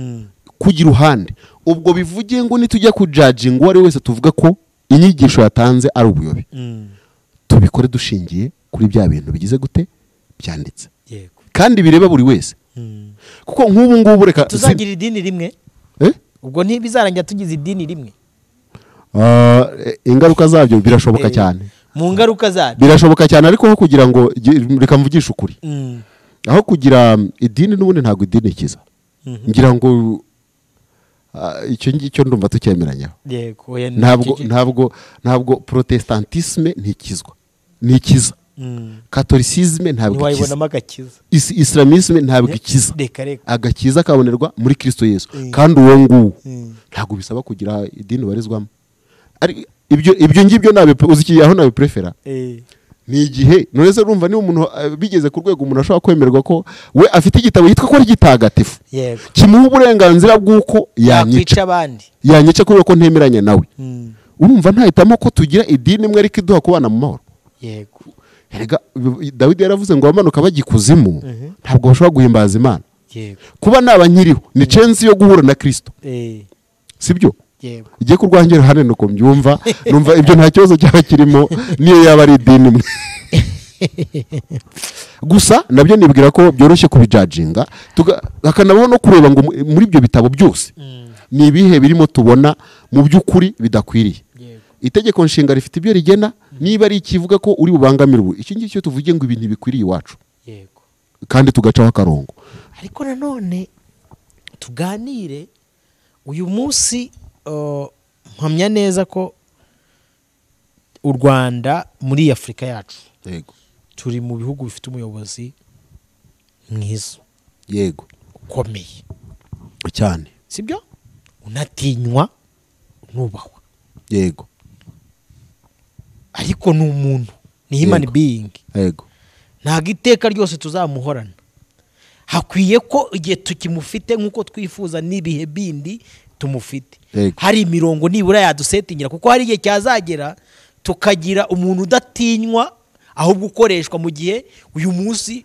kugira uruhande ubwo bivuge ngo nitujya kujudging uwo ari wese tuvuga ko inyigisho yatanze ari ubuyobe, tubikore dushingiye kuri bya bintu bigize gute byanditse. Yego. Kandi bireba buri wese. Kuko nk'ubu ngubu reka tuzagira idini rimwe. Ubwo ntibizarangira tugize idini rimwe. Ingaruka zabyo birashoboka cyane. Mu ngaruka zabyo birashoboka cyane, ariko aho kugira ngo reka mvugishe ukuri, aho kugira idini n'ubundi ntabwo idini ikiza. Ngira ngo icyo ngicyo ndumva tucyemeranyaho. Yego. Ntabwo protestantisme ntikizwa, nikiza. Catholicisme ntabwo ikiza, Islamisme ntabwo ikiza. Agakiza kabonerwa muri Kristo Yesu. Kandi uwo nguwo ntabwo bisaba kugira idini ubarizwamo. Ibyo ngibyo nabe uzikiye aho nabe prefera. Ni igihe none se urumva niba umuntu bigeze ku rwego umuntu ashobora kwemerwa ko we afite igitabo yitwa ko ari gitagatifu, kimuha uburenganzira bw'uko yanyica abandi, yanyica kubera ko ntemeranya nawe. Urumva ntahitamo ko tugira idini imwe ariko iduha kubana mu mahoro. Yego. Erega Dawidi yaravuze ngo abamanuka bajya ikuzimu ntabwo bashobora guhimbaza Imana. Yego. Kuba naba nkiriho ni chance yo guhura na Kristo. Sibyo? Yego. Igiye kurwangira hane nuko mbyumva, numva ibyo nta kibazo cyaba kirimo niyo yaba ari idini imwe. Gusa nabyo nibwira ko byoroshye kubijajinga, hakanabaho no kureba ngo muri ibyo bitabo byose ni ibihe birimo tubona mu by'ukuri bidakwiriye. Itegeko nshinga rifite ibyo rigena, niba ari ikivuga ko uri bubangamirwe, iki ngiki cyo tuvuge ngo ibintu bikwiriye iwacu. Yego. Kandi tugacaho akarongo. Ariko nanone tuganire uyu munsi, mpamya neza ko u Rwanda muri Afurika yacu, yego, turi mu bihugu bifite umuyobozi mwiza, yego, ukomeye cyane, sibyo? Unatinywa, unubahwa, yego, ariko ni umuntu, ni human being, yego, ntabwo iteka ryose tuzamuhorana. Hakwiye ko igihe tukimufite nk'uko twifuza n'ibihe bindi tumufite, hari imirongo nibura yadusetingira, kuko hari igihe cyazagera tukagira umuntu udatinywa ahubwo ukoreshwa mu gihe uyu munsi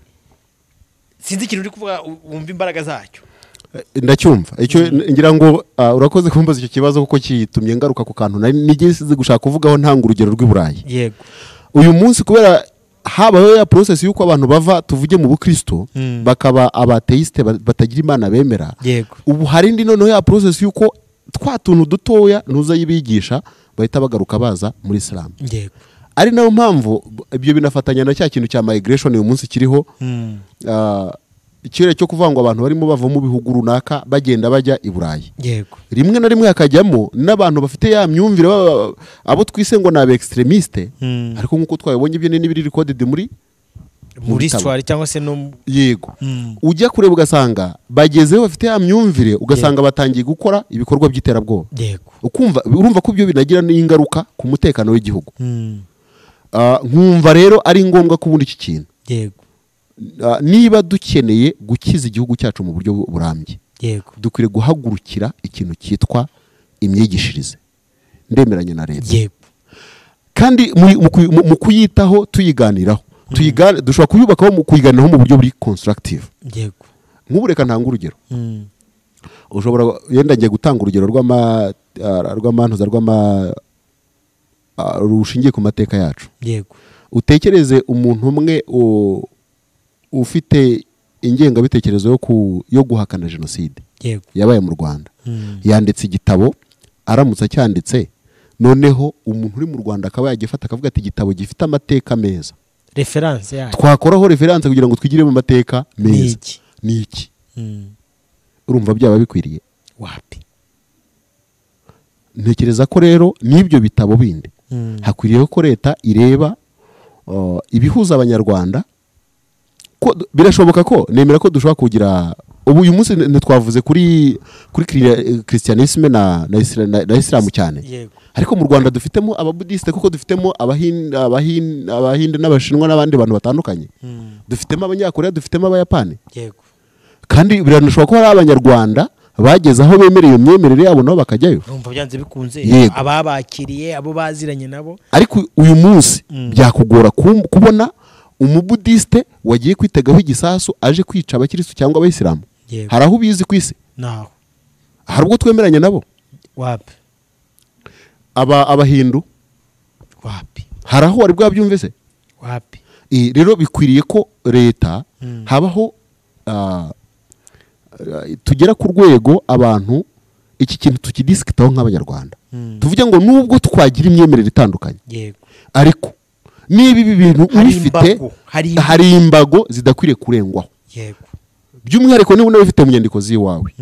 sinzi ikintu uri kuvuga wumva imbaraga zacyo. Ndacyumva icyo ngira ngo urakoze kumbaza icyo kibazo kuko kitumye ngaruka ku kantu nari nigeze gushaka kuvugaho ntanga urugero rw'i Burayi. Yego. Uyu munsi kubera habaho ya process yuko abantu bava tuvuge mu bukristo bakaba abateiste batagira Imana bemera. Yego. Ubu hari indi noneho ya process yuko twa tuntu dutoya ntuza yibigisha bahita bagaruka baza muri Islam. Yego. Ari nayo mpamvu ibyo binafatanya na cya kintu cya migration uyu munsi kiriho. Ikirere cyo kuvuga ngo abantu barimo bava mu bihugu runaka bagenda bajya i Burayi. Yego. Rimwe na rimwe hakajyamo n'abantu bafite ya myumvire abo twise ngo nabe extremiste, ariko nkuko twabibonye ibyo ni biri recorded muri histoire cyangwa se no, yego. Ujya kureba ugasanga bagezeho bafite ya myumvire, ugasanga batangiye gukora ibikorwa by'iterabwoba. Yego. Ukumva urumva ko ibyo binagira n'ingaruka ku mutekano w'igihugu. Nkumva rero ari ngombwa kubundi iki kintu. Yego. Niba dukeneye gukiza igihugu cyacu mu buryo burambye, yego, dukwiriye guhagurukira ikintu cyitwa imyigishirize. Ndemeranya na leta. Yego. Kandi mu kuyitaho tuyiganiraho, dushobora kuyubakaho mu kuyiganiraho mu buryo buri constructive. Yego. Nk'ubu reka ntanga urugero. Ushobora yenda ngiye gutanga urugero rw'amantuza rushingiye ku mateka yacu. Yego. Utekereze umuntu umwe ufite ingengabitekerezo yo guhakana jenoside. Yego. Yabaye mu Rwanda. Yanditse igitabo, aramutse acyanditse, noneho umuntu uri mu Rwanda akaba yagifata akavuga ati igitabo gifite amateka meza. Reference yayo. Twakoraho reference kugira ngo twigire mu mateka meza. Ni iki? Urumva byaba bikwiriye? Wapi? Ntekereza ko rero n'ibyo bitabo bindi hakwiriye ko leta ireba ibihuza abanyarwanda. Ko birashoboka ko nemera ko dushobora kugira ubu uyu munsi ntitwavuze kuri Christianisme na Islam cyane. Yego. Ariko mu Rwanda dufitemo ababudiste, kuko dufitemo abahinde n'abashinwa n'abandi bantu batandukanye. Dufitemo abanyakoreya, dufitemo abayapani. Yego. Kandi biranashoboka ko hari abanyarwanda bageze aho bemereye iyo myemerere yabo nabo bakajyayo. Urumva byanze bikunze ababakiriye abo baziranye nabo. Ariko uyu munsi byakugora kubona umubudiste wagiye kwitegaho igisasu aje kwica abakristo cyangwa abayisilamu. Hari aho ubizi ku isi? Naho. Hari ubwo twemeranya nabo? Wapi? Abahindu? Wapi? Hari aho wari bwabyumve se? Wapi? Rero bikwiriye ko leta habaho tugera ku rwego abantu iki kintu tukidisikitaho nk'abanyarwanda. Tuvuge ngo nubwo twagira imyemerere itandukanye. Yego. Ariko niba ibi bintu ubifite hari imbago zidakwiriye kurengwaho. Yego. By'umwihariko niba unabifite mu nyandiko z'iwawe,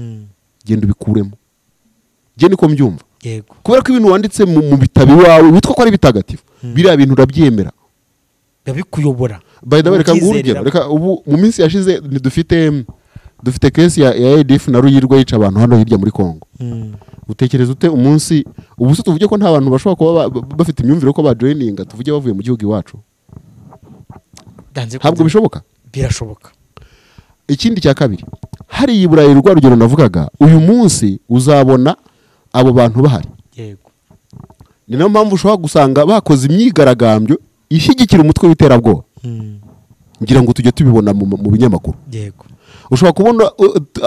genda ubikuremo. Jye niko mbyumva. Yego. Kubera ko ibintu wanditse mu bitabo iwawe witwa ko ari bitagatifu, biriya bintu urabyemera, babikuyobora. By the way, reka nguhe urugero. Reka ubu mu minsi yashize dufite case ya ADF na Ruyirwa yica abantu hano hirya muri Kongo. Utekereza ute umunsi ubu se tuvuge ko nta bantu bashobora kuba bafite imyumvire ko bajoininga tuvuge bavuye mu gihugu iwacu? Ntabwo bishoboka. Birashoboka. Ikindi cya kabiri, hari i Burayi rwa rugero navugaga, uyu munsi uzabona abo bantu bahari. Yego. Ni nayo mpamvu ushobora gusanga bakoze imyigaragambyo ishyigikira umutwe w'iterabwoba. Ngira ngo tujye tubibona mu binyamakuru. Yego. Ushobora kubona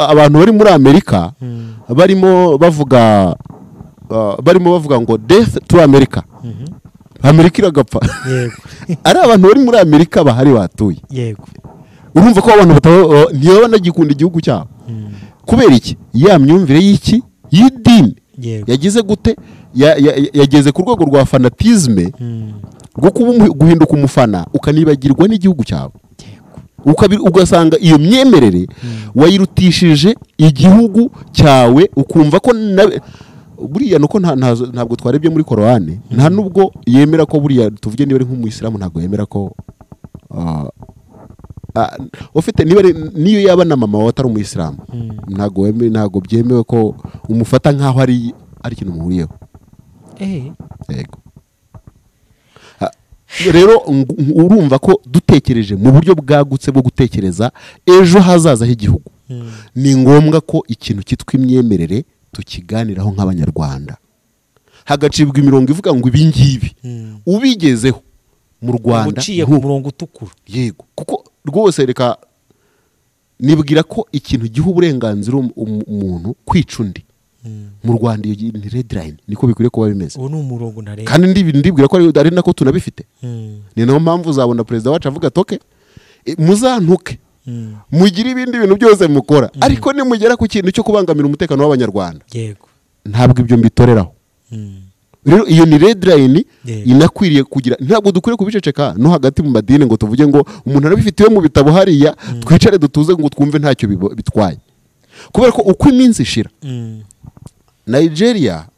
abantu bari muri Amerika barimo bavuga ngo death to America. Amerika iragapfa. Yego. Ari abantu bari muri Amerika bahari batuye. Yego. Urumva ko abantu niyo banagikunda igihugu cyabo. Kubera iki? Ya myumvire y'iki? Y'idini. Yagize gute? Yageze ku rwego rwa fanatisme rwo guhinduka umufana ukanibagirwa n'igihugu cyawe. Ugasanga iyo myemerere wayirutishije igihugu cyawe, ukumva ko buriya nuko ntabwo twarebye muri Korowani, nta nubwo yemera ko buriya tuvuge niba ari nk'umuyisilamu ntabwo yemera ko ufite niba niyo yaba na mama wawe atari umuyisilamu, ntabwo byemewe ko umufata nkaho ari ikintu muhuriyeho. Yego. Rero urumva ko dutekereje mu buryo bwagutse bwo gutekereza ejo hazaza h'igihugu, ni ngombwa ko ikintu cyitwa imyemerere tukiganiraho nk'abanyarwanda, hagacibwa imirongo ivuga ngo ibi ngibi ubigezeho mu Rwanda uciye ku murongo utukura. Yego, kuko rwose reka nibwira ko ikintu giha uburenganzira umuntu kwica undi mu Rwanda iyo ni red line, niko bikwiriye kuba bimeze. Uwo ni umurongo ntarengwa. Kandi ndibwira ko ari nako tunabifite. Ni nayo mpamvu uzabona perezida wacu avuga toke muzantuke mugire ibindi bintu byose mukora, ariko nimugera ku kintu cyo kubangamira umutekano w'abanyarwanda, yego, ntabwo ibyo mbitoreraho. Rero iyo ni red line inakwiriye kugira, ntabwo dukwiriye kubiceceka no hagati mu madini ngo tuvuge ngo umuntu arabifitiwe mu bitabo hariya, twicare dutuze ngo twumve ntacyo bitwaye. Kubera ko uko iminsi ishira, Nigeria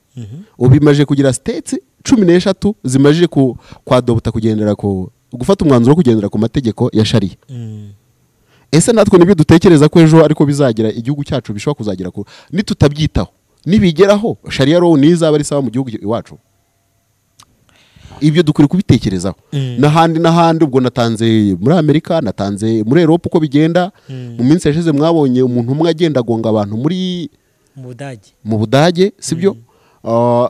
ubu imaje kugira states 13 zimaje kwadopta kugendera ku gufata umwanzuro wo kugendera ku mategeko ya Sharia. Ese natwe nibyo dutekereza ko ejo ariko bizagira igihugu cyacu bishobora kuzagira ku nitutabyitaho nibigeraho Sharia law nizaba ari sawa mu gihugu iwacu? Ibyo dukwiye kubitekerezaho. N'ahandi n'ahandi, ubwo natanze muri Amerika, natanze muri Europe uko bigenda. Mu minsi yashize mwabonye umuntu umwe agenda agonga abantu muri mu Budage, sibyo?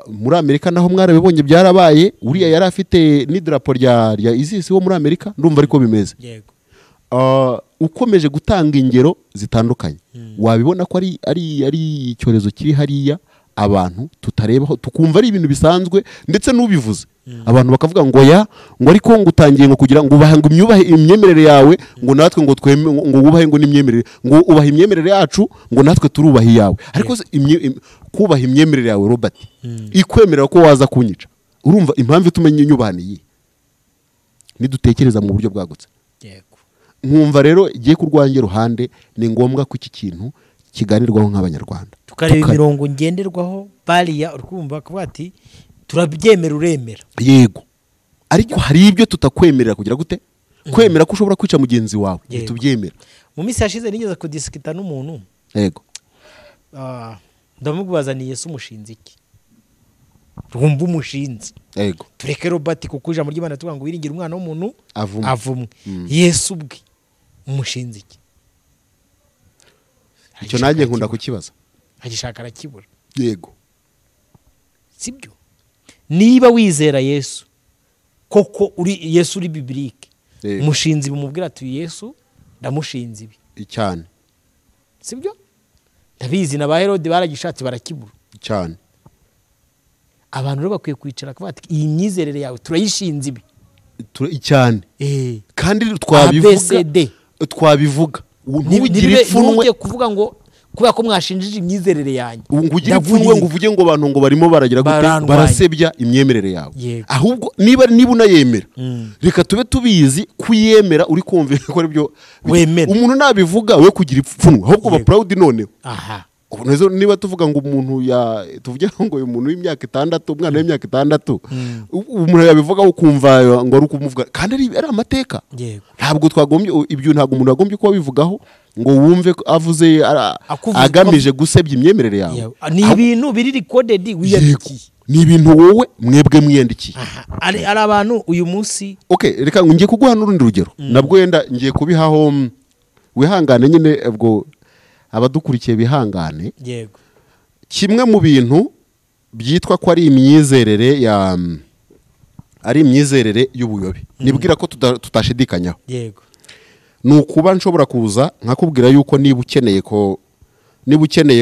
Muri Amerika naho mwarabibonye byarabaye, uriya yari afite n'idrapo rya ISIS wo muri Amerika, ndumva ariko bimeze. Yego. Ukomeje gutanga ingero zitandukanye, wabibona ko ari icyorezo kiri hariya abantu tutarebaho, tukumva ari ibintu bisanzwe, ndetse n'ubivuze abantu bakavuga ngo ya ngo ariko ngo utangiye ngo kugira ngo ubahe ngo imyubahe imyemerere yawe, ngo natwe ngo tweme ngo wubahe ngo n'imyemerere, ngo ubahe imyemerere yacu, ngo natwe turubahe iyawe. Ariko kubaha imyemerere yawe Robert ikwemerera ko waza kunyica, urumva impamvu itumenye inyubahane iyi nidutekereza mu buryo bwagutse. Yego. Nkumva rero igiye kurwanya ruhande, ni ngombwa ko iki kintu kiganirwaho nk'abanyarwanda, tukareba imirongo ngenderwaho bariya urkumva kuvuga ati turabyemera uremera. Yego, ariko hari ibyo tutakwemerera kugira gute? Kwemera ko ushobora kwica mugenzi wawe ntitubyemera. Mu minsi yashize nigeze kudisikita n'umuntu. Yego. Ndamubaza ni Yesu umushinzi iki? Rwumva umushinzi. Yego. Tureke Robert kuko ijambo ry'Imana tuvuga ngo wiringira umwana w'umuntu avumwe. Yesu ubwe umushinzi iki? Icyo nanjye nkunda kukibaza. Agishaka arakibura. Yego. Sibyo? Niba wizera Yesu koko uri Yesu uri biblique, umushinzi bumubwira ati Yesu ndamushinzi ibi cyane, sibyo? Ndabizi na ba Herode baragishatse barakibura cyane. Abantu rero bakwiye kwicara kuvuga ati iyi myizerere yawe turayishinze ibi cyane. Kandi twabivuga ntugire ipfunwe kuvuga ngo kubera ko mwashinjije imyizerere yanjye, ngugire ipfunwe ngo uvuge ngo abantu ngo barimo baragira gute, barasebya imyemerere yawe. Ahubwo niba unayemera, reka tube tubizi kuyemera uri kumva ko ari byo wemera. Umuntu nabivuga we kugira ipfunwe, ahubwo ba proud noneho. Aha. Niba tuvuga ngo umuntu ya tuvuge ngo uyu muntu w'imyaka 6, umwana w'imyaka 6, umuntu yabivuga ukumva ngo ari ukumuvuga kandi ari amateka. Ntabwo twagombye ibyo, ntabwo umuntu yagombye kuba bivugaho ngo wumve avuze agamije gusebya imyemerere yawe. Ni ibintu biri recorded wiyandikiye. Ni ibintu wowe mwebwe mwiyandikiye. Ari abantu uyu munsi. Okay, reka ngiye kuguha n'urundi rugero. Nabwo yenda ngiye kubihaho, wihangane nyine, ubwo abadukurikiye bihangane. Yego. Kimwe mu bintu byitwa ko ari imyizerere ya ari imyizerere y'ubuyobe, nibwira ko tutashidikanyaho. Yego. Ni ukuba nshobora kuza nkakubwira yuko niba ukeneye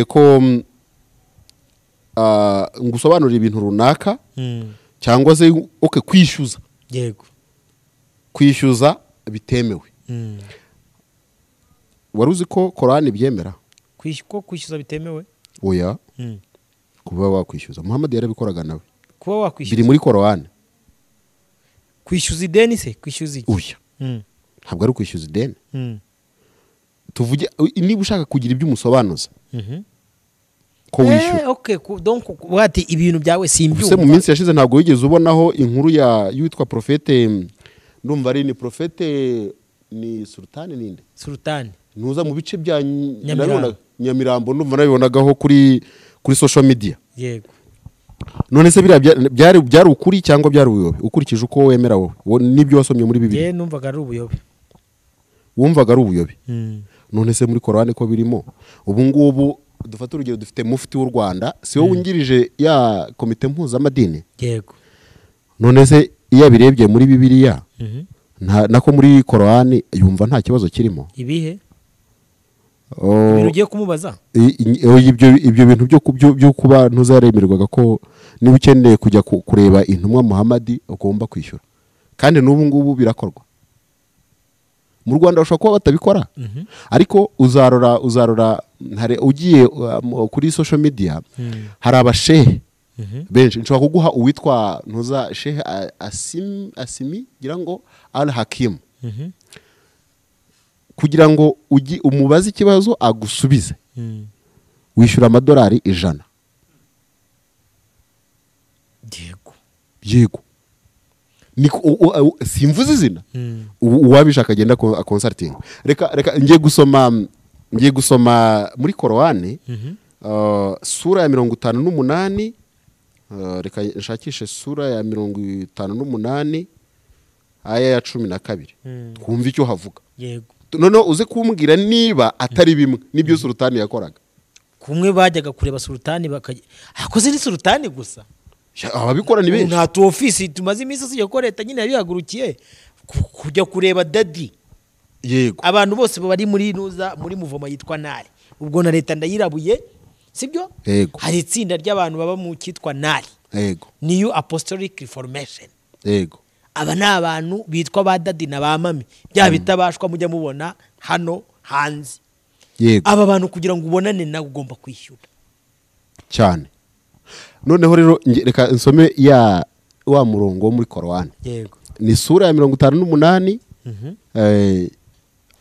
ko ngusobanurira ibintu runaka, cyangwa se okay kwishyuza. Yego. Kwishyuza bitemewe. Wari uzi ko Korani byemera? Ko kwishyuza bitemewe? Oya. Kuba wakwishyuza. Muhammad yarabikoraga nawe. Kuba wakwishyuza. Biri muri Korani. Kwishyuza ideni se? Kwishyuza iki? Oya. Ntabwo ari kwishyuza ideni. Tuvuge niba ushaka kugira ibyo umusobanuza. Ko wishyura. Okay, donc wati ibintu byawe simbyumva. Se mu minsi yashize ntabwo wigeze ubonaho inkuru ya yitwa profete, ndumva ari ni profete ni Sultani ninde? Sultani. Nuza mu bice bya Nyamirambo ndumva nabibonagaho kuri social media. Yego. None se biriya byari ukuri cyangwa byari ubuyobe? Ukurikije uko wemera wowe nibyo wasomye muri Bibiliya. Ye numvaga ari ubuyobe. Wumvaga ari ubuyobe. None se muri Korani ko birimo? Ubu ngubu dufate urugero, dufite mufti w'u Rwanda, si wowe wungirije ya komite mpuzamadini? Yego. None se iyo abirebye muri Bibiliya nako muri Korani yumva nta kibazo kirimo? Ibihe? Ibintu ugiye kumubaza? Ibyo bintu byo kuba ntuzaremerwaga ko niba ukeneye kujya kureba intumwa Muhammad ugomba kwishyura. Kandi n'ubu ngubu birakorwa. Mu Rwanda bashobora kuba batabikora. Ariko uzarora hari ugiye kuri social media hari abashehe benshi. Nshobora kuguha uwitwa ntuza Shehe Asimi ngira ngo Al Hakim. Kugira ngo umubaze ikibazo agusubize, wishyura $100. Yego. Yego. Simvuze izina. Uwabishaka agenda consulting. Reka ngiye gusoma muri Korani, sura ya 58, reka nshakishe sura ya 58 aya ya 12. Twumve icyo havuga. Yego. Noneho uze kumbwira niba atari bimwe nibyo Sultani yakoraga. Kumwe bajyaga kureba Sultani bakajya akoze ni Sultani gusa. Ababikora ni benshi. Nta tu office tumaze iminsi yo leta nyine yabihagurukiye kujya kureba daddy. Yego. Abantu bose bari muri nuza muri muvoma yitwa Nari. Ubwo na leta ndayirabuye, sibyo? Yego. Hari itsinda ry'abantu baba mu kitwa Nari. Yego. New Apostolic Reformation. Yego. Aba ni abantu bitwa ba daddy na ba mami, bya bitabashwa mujya mubona hano hanze. Yego. Aba bantu kugira ngo ubonane nawe ugomba kwishyura cyane. Noneho rero reka nsome ya wa murongo muri Korani. Yego. Ni sura ya 58,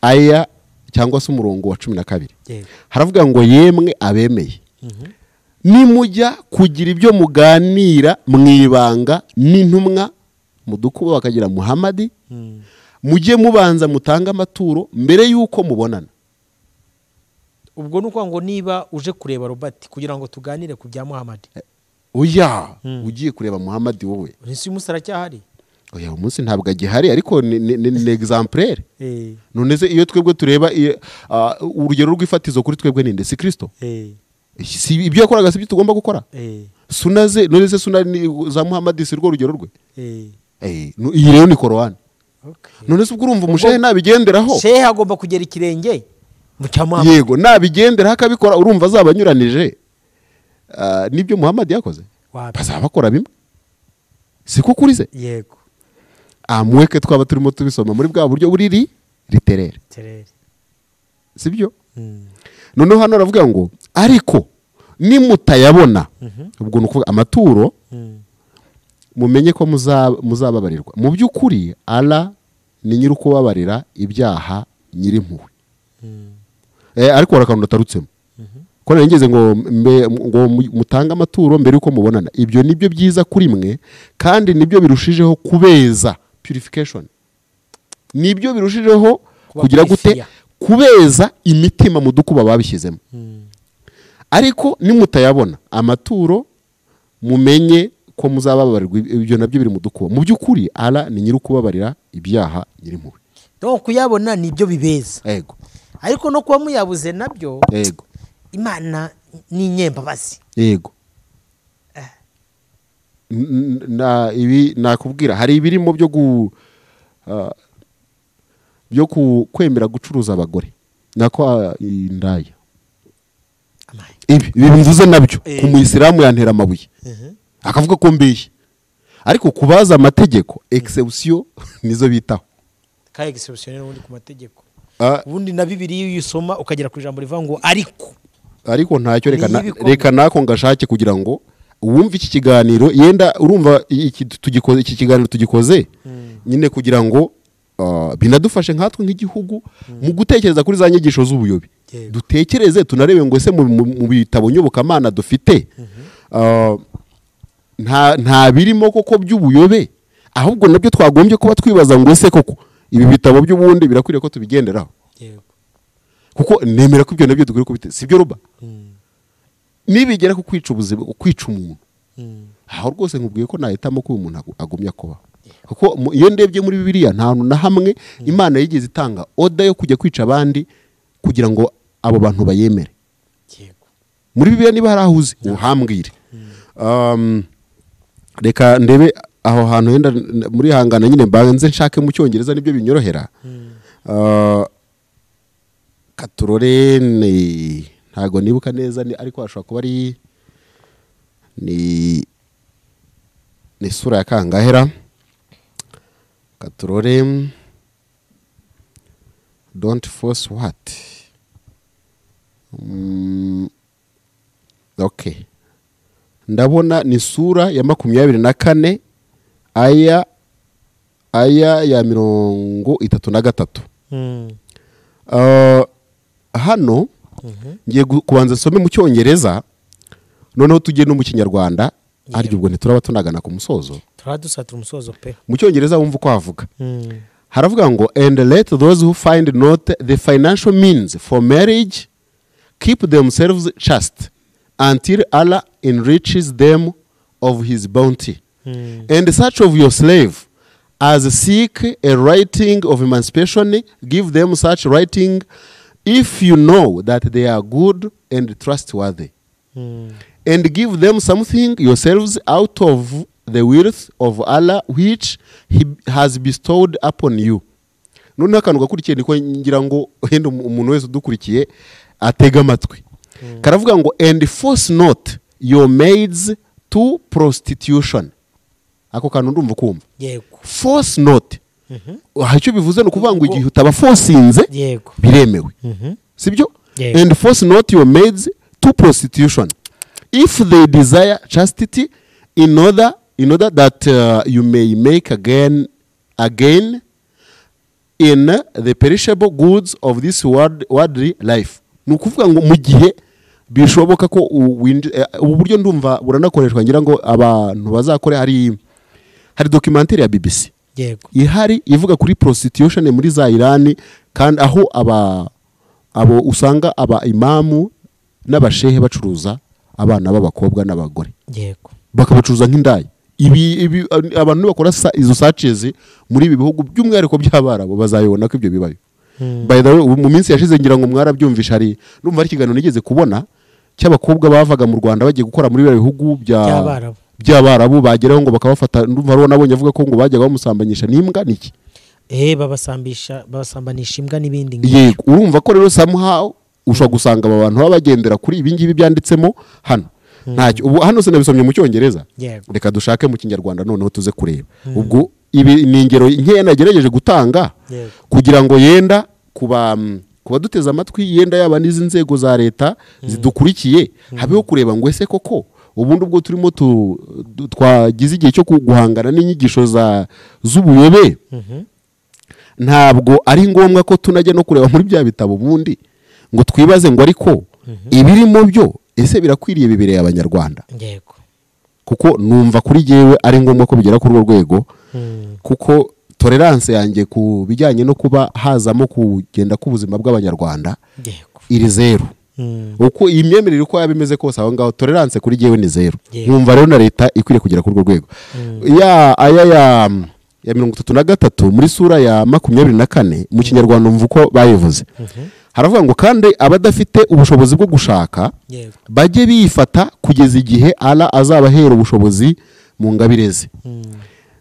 aya cyangwa se umurongo wa 12. Yego. Haravuga ngo yemwe abemeye, nimujya kugira ibyo muganira mwibanga n'intumwa mudukuba bakagira Muhammad, mujye mubanza mutanga amaturo mbere yuko mubonana. Ubwo nuko ngo niba uje kureba Robert kugira ngo tuganire ku bya Muhammad. Oya, ugiye kureba Muhammad wowe. Ese uyu munsi aracyahari? Oya, umunsi ntabwo agihari, ariko ni exemplaire. None se iyo twebwe tureba urugero rw'ifatizo kuri twebwe ninde? Si Kristo? Si ibyo yakoraga si ibyo tugomba gukora? Suna ze, none se suna za Muhammad si rwo rugero rwe? Iyi rero ni Korani. None se ubwo urumva umushehe nabigenderaho? Shehe agomba kugera ikirenge mu cya Muhammad. Yego, nabigenderaho akabikora urumva azabanyuranije nibyo Muhammad yakoze. Bazaba bakora bimwe. Siko kuri se? Yego. Amweke twaba turimo tubisoma muri bwa buryo buriri literere. Sibyo? Noneho hano aravuga ngo ariko nimutayabona, ubwo nukuvuga amaturo, mumenye ko muzababarirwa. Mu by'ukuri Allah ni nyiri kubabarira ibyaha nyiri impuhwe. Ariko harakantu natarutsemo. Ko nengeze ngo mutanga amaturo mbere yuko mubonana. Ibyo nibyo byiza kuri mwe kandi nibyo birushijeho kubeza, purification. Nibyo birushijeho kugira gute? Kubeza imitima mu dukuba babishyizemo. Ariko nimutayabona amaturo mumenye ko muzababarirwa ibyo nabyo biri mu dukubo. Mu by'ukuri Allah ni nyiri kubabarira ibyaha, nyirimpuhwe. Donc kuyabona nibyo bibeza. Yego. Ariko no kuba muyabuze nabyo. Yego. Imana ni inyembabazi. Yego. Na ibi nakubwira hari ibirimo byo byo kwemera gucuruza abagore nako indaya. Ibi mvuze nabyo ku muyisilamu yantera amabuye akavuga ko mbeshye, ariko kubaza amategeko exception nizo bitaho. Ka exception n'ubundi ku mategeko ubundi na Bibiliya iyo usoma ukagera ku ijambo rivuga ngo ariko ntacyo, reka nako ngashake kugira ngo uwumve iki kiganiro. Yenda urumva iki tugikoze, iki kiganiro tugikoze nyine kugira ngo binadufashe nkatwe nk'igihugu mu gutekereza kuri za nyigisho z'ubuyobe. Dutekereze tunarebe ngo ese mu bitabo nyobokamana dufite nta birimo koko by'ubuyobe, ahubwo nabyo twagombye kuba twibaza ngo ese koko ibi bitabo by'ubundi birakwiriye ko tubigenderaho. Kuko nemera ko ibyo nabyo dukwiye kubite, sibyo Roba? Nibigera ku kwica ubuzima, kwica umuntu, aho rwose nkubwiye ko nahitamo ko uyu muntu agumya kubaho. Kuko iyo ndebye muri Bibiliya nta hantu na hamwe Imana yigeze itanga oda yo kujya kwica abandi kugira ngo abo bantu bayemere. Muri Bibiliya niba hari aho uzi uhambwire. Reka ndebe aho hantu henda muri hangana nyine mbanze nshake mu Cyongereza nibyo binyorohera. Katurore ni ntago nibuka neza ni, ariko ashobora kuba ari ni sura ya kangahera. Katurore don't force what? Okay. Ndabona ni sura ya 24 aya ya 33. Hano ngiye kubanza some mu Cyongereza noneho tujye no mu Kinyarwanda, ariko ubwo ntituraba tunagana ku musozo. Turadusatura umusozo pe. Mu Cyongereza wumva uko havuga. Haravuga ngo and let those who find not the financial means for marriage keep themselves chaste until Allah enriches them of his bounty. And such of your slave as seek a writing of emancipation, give them such writing if you know that they are good and trustworthy. And give them something yourselves out of the wealth of Allah which he has bestowed upon you. None akantu gakurikiye niko ngira ngo hendo umuntu wese udukurikiye atega amatwi. Karavuga ngo and force not your maids to prostitution. Ako kantu ndumva kumva. Yego. Force not. Icyo bivuze no kuvuga ngo igihe utabaforcinze yego biremewe. Sibyo? And force not your maids to prostitution if they desire chastity in order that you may make again in the perishable goods of this worldly life. Ni ukuvuga ngo mu gihe bishoboka ko ubu buryo ndumva buranakoreshwa, ngira ngo abantu bazakore, hari documentaire ya BBC yego ihari ivuga kuri prostitution muri za Iran, kandi aho abo usanga aba imamu n'abashehe bacuruza abana b'abakobwa n'abagore, yego bakabacuruza nk'indaya. Ibi abantu bakora izo searches muri ibi bihugu by'umwihariko by'Abarabo bazayibona ko ibyo bibayo. By the way, mu minsi yashize ngira ngo mwarabyumvisha, hari ndumva ari ikiganiro nigeze kubona cy'abakobwa bavaga mu Rwanda bagiye gukora muri biriya bihugu by'Abarabu, bageraho ngo bakabafata. Ndumva ari nabonye avuga ko ngo bajyaga bamusambanyisha n'imbwa niki, babasambanisha imbwa n'ibindi ngibyo. Yego, urumva ko rero somehow ushobora gusanga aba bantu baba bagendera kuri ibi ngibi byanditsemo hano. Ntacyo ubu hano sinabisomye mu Cyongereza, reka dushake mu Kinyarwanda noneho tuze kureba. Ubwo ibi ni ingero nkeya nagerageje gutanga kugira ngo yenda kuba duteze amatwi, yenda yaba n'izi nzego za leta zidukurikiye, habeho kureba ngo ese koko ubundi ubwo turimo twagize igihe cyo guhangana n'inyigisho z'ubuyobe, ntabwo ari ngombwa ko tunajya no kureba muri bya bitabo ubundi ngo twibaze ngo ariko ibirimo byo ese birakwiriye bibereye Abanyarwanda. Yego, kuko numva kuri jewe ari ngombwa ko bigera kuri urwo rwego, kuko tolerance yanjye ku bijyanye no kuba hazamo kugenda k'ubuzima bw'Abanyarwanda iri zero. Uko iyi myemerere uko yaba imeze kose aho ngaho tolerance kuri jyewe ni zero. Nkumva rero na leta ikwiriye kugera kuri urwo rwego. Ya aya ya 33 muri sura ya 24 mu Kinyarwanda umva uko bayivuze. Haravuga ngo kandi abadafite ubushobozi bwo gushaka bajye bifata kugeza igihe Allah azabahera ubushobozi mu ngabireze.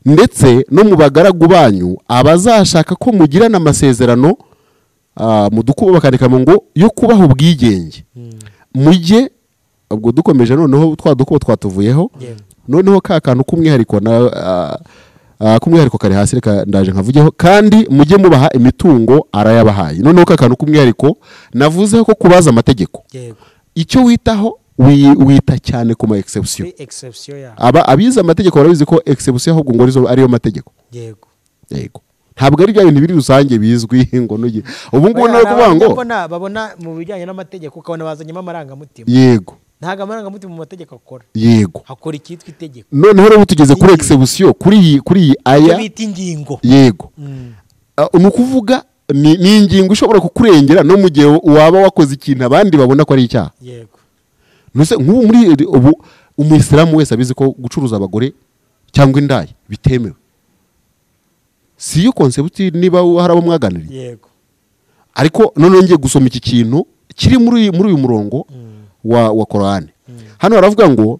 Ndetse no mu bagaragu banyu abazashaka ko mugirana amasezerano mu dukubo bakandika mu ngo yo kubaho ubwigenge. Mujye ubwo dukomeje noneho twa dukubo twatuvuyeho. Noneho ka kantu kumwihariko na kumwihariko kare hasi reka ndaje nkavugeho, kandi mujye mubaha imitungo arayabahaye. Noneho ka kantu kumwihariko navuze ko kubaza amategeko. Icyo witaho wita cyane ku ma exception. Aba abize amategeko barabizi ko exception ahubwo ngo arizo ariyo mategeko. Yego. Yego. Ntabwo ari bya bintu biri rusange bizwi ngo nugi. Ubu ngubu no kuvuga ngo babona mu bijyanye n'amategeko ukabona bazanyemo amarangamutima. Yego. Ntago amarangamutima mu mategeko akora. Yego. Hakora icyitwa itegeko. Noneho rero tugeze kuri exception kuri aya bita ingingo. Yego. Ni ukuvuga ni ingingo ishobora kukurengera no mu gihe waba wakoze ikintu abandi babona ko ari icyaha. Yego. Nuse nk'ubu muri ubu umuyisilamu wese abizi ko gucuruza abagore cyangwa indaya bitemewe. Si yo concept niba hari abo mwaganiriye. Yego. Ariko none ngiye gusoma iki kintu kiri muri uyu murongo wa Korani. Hano baravuga ngo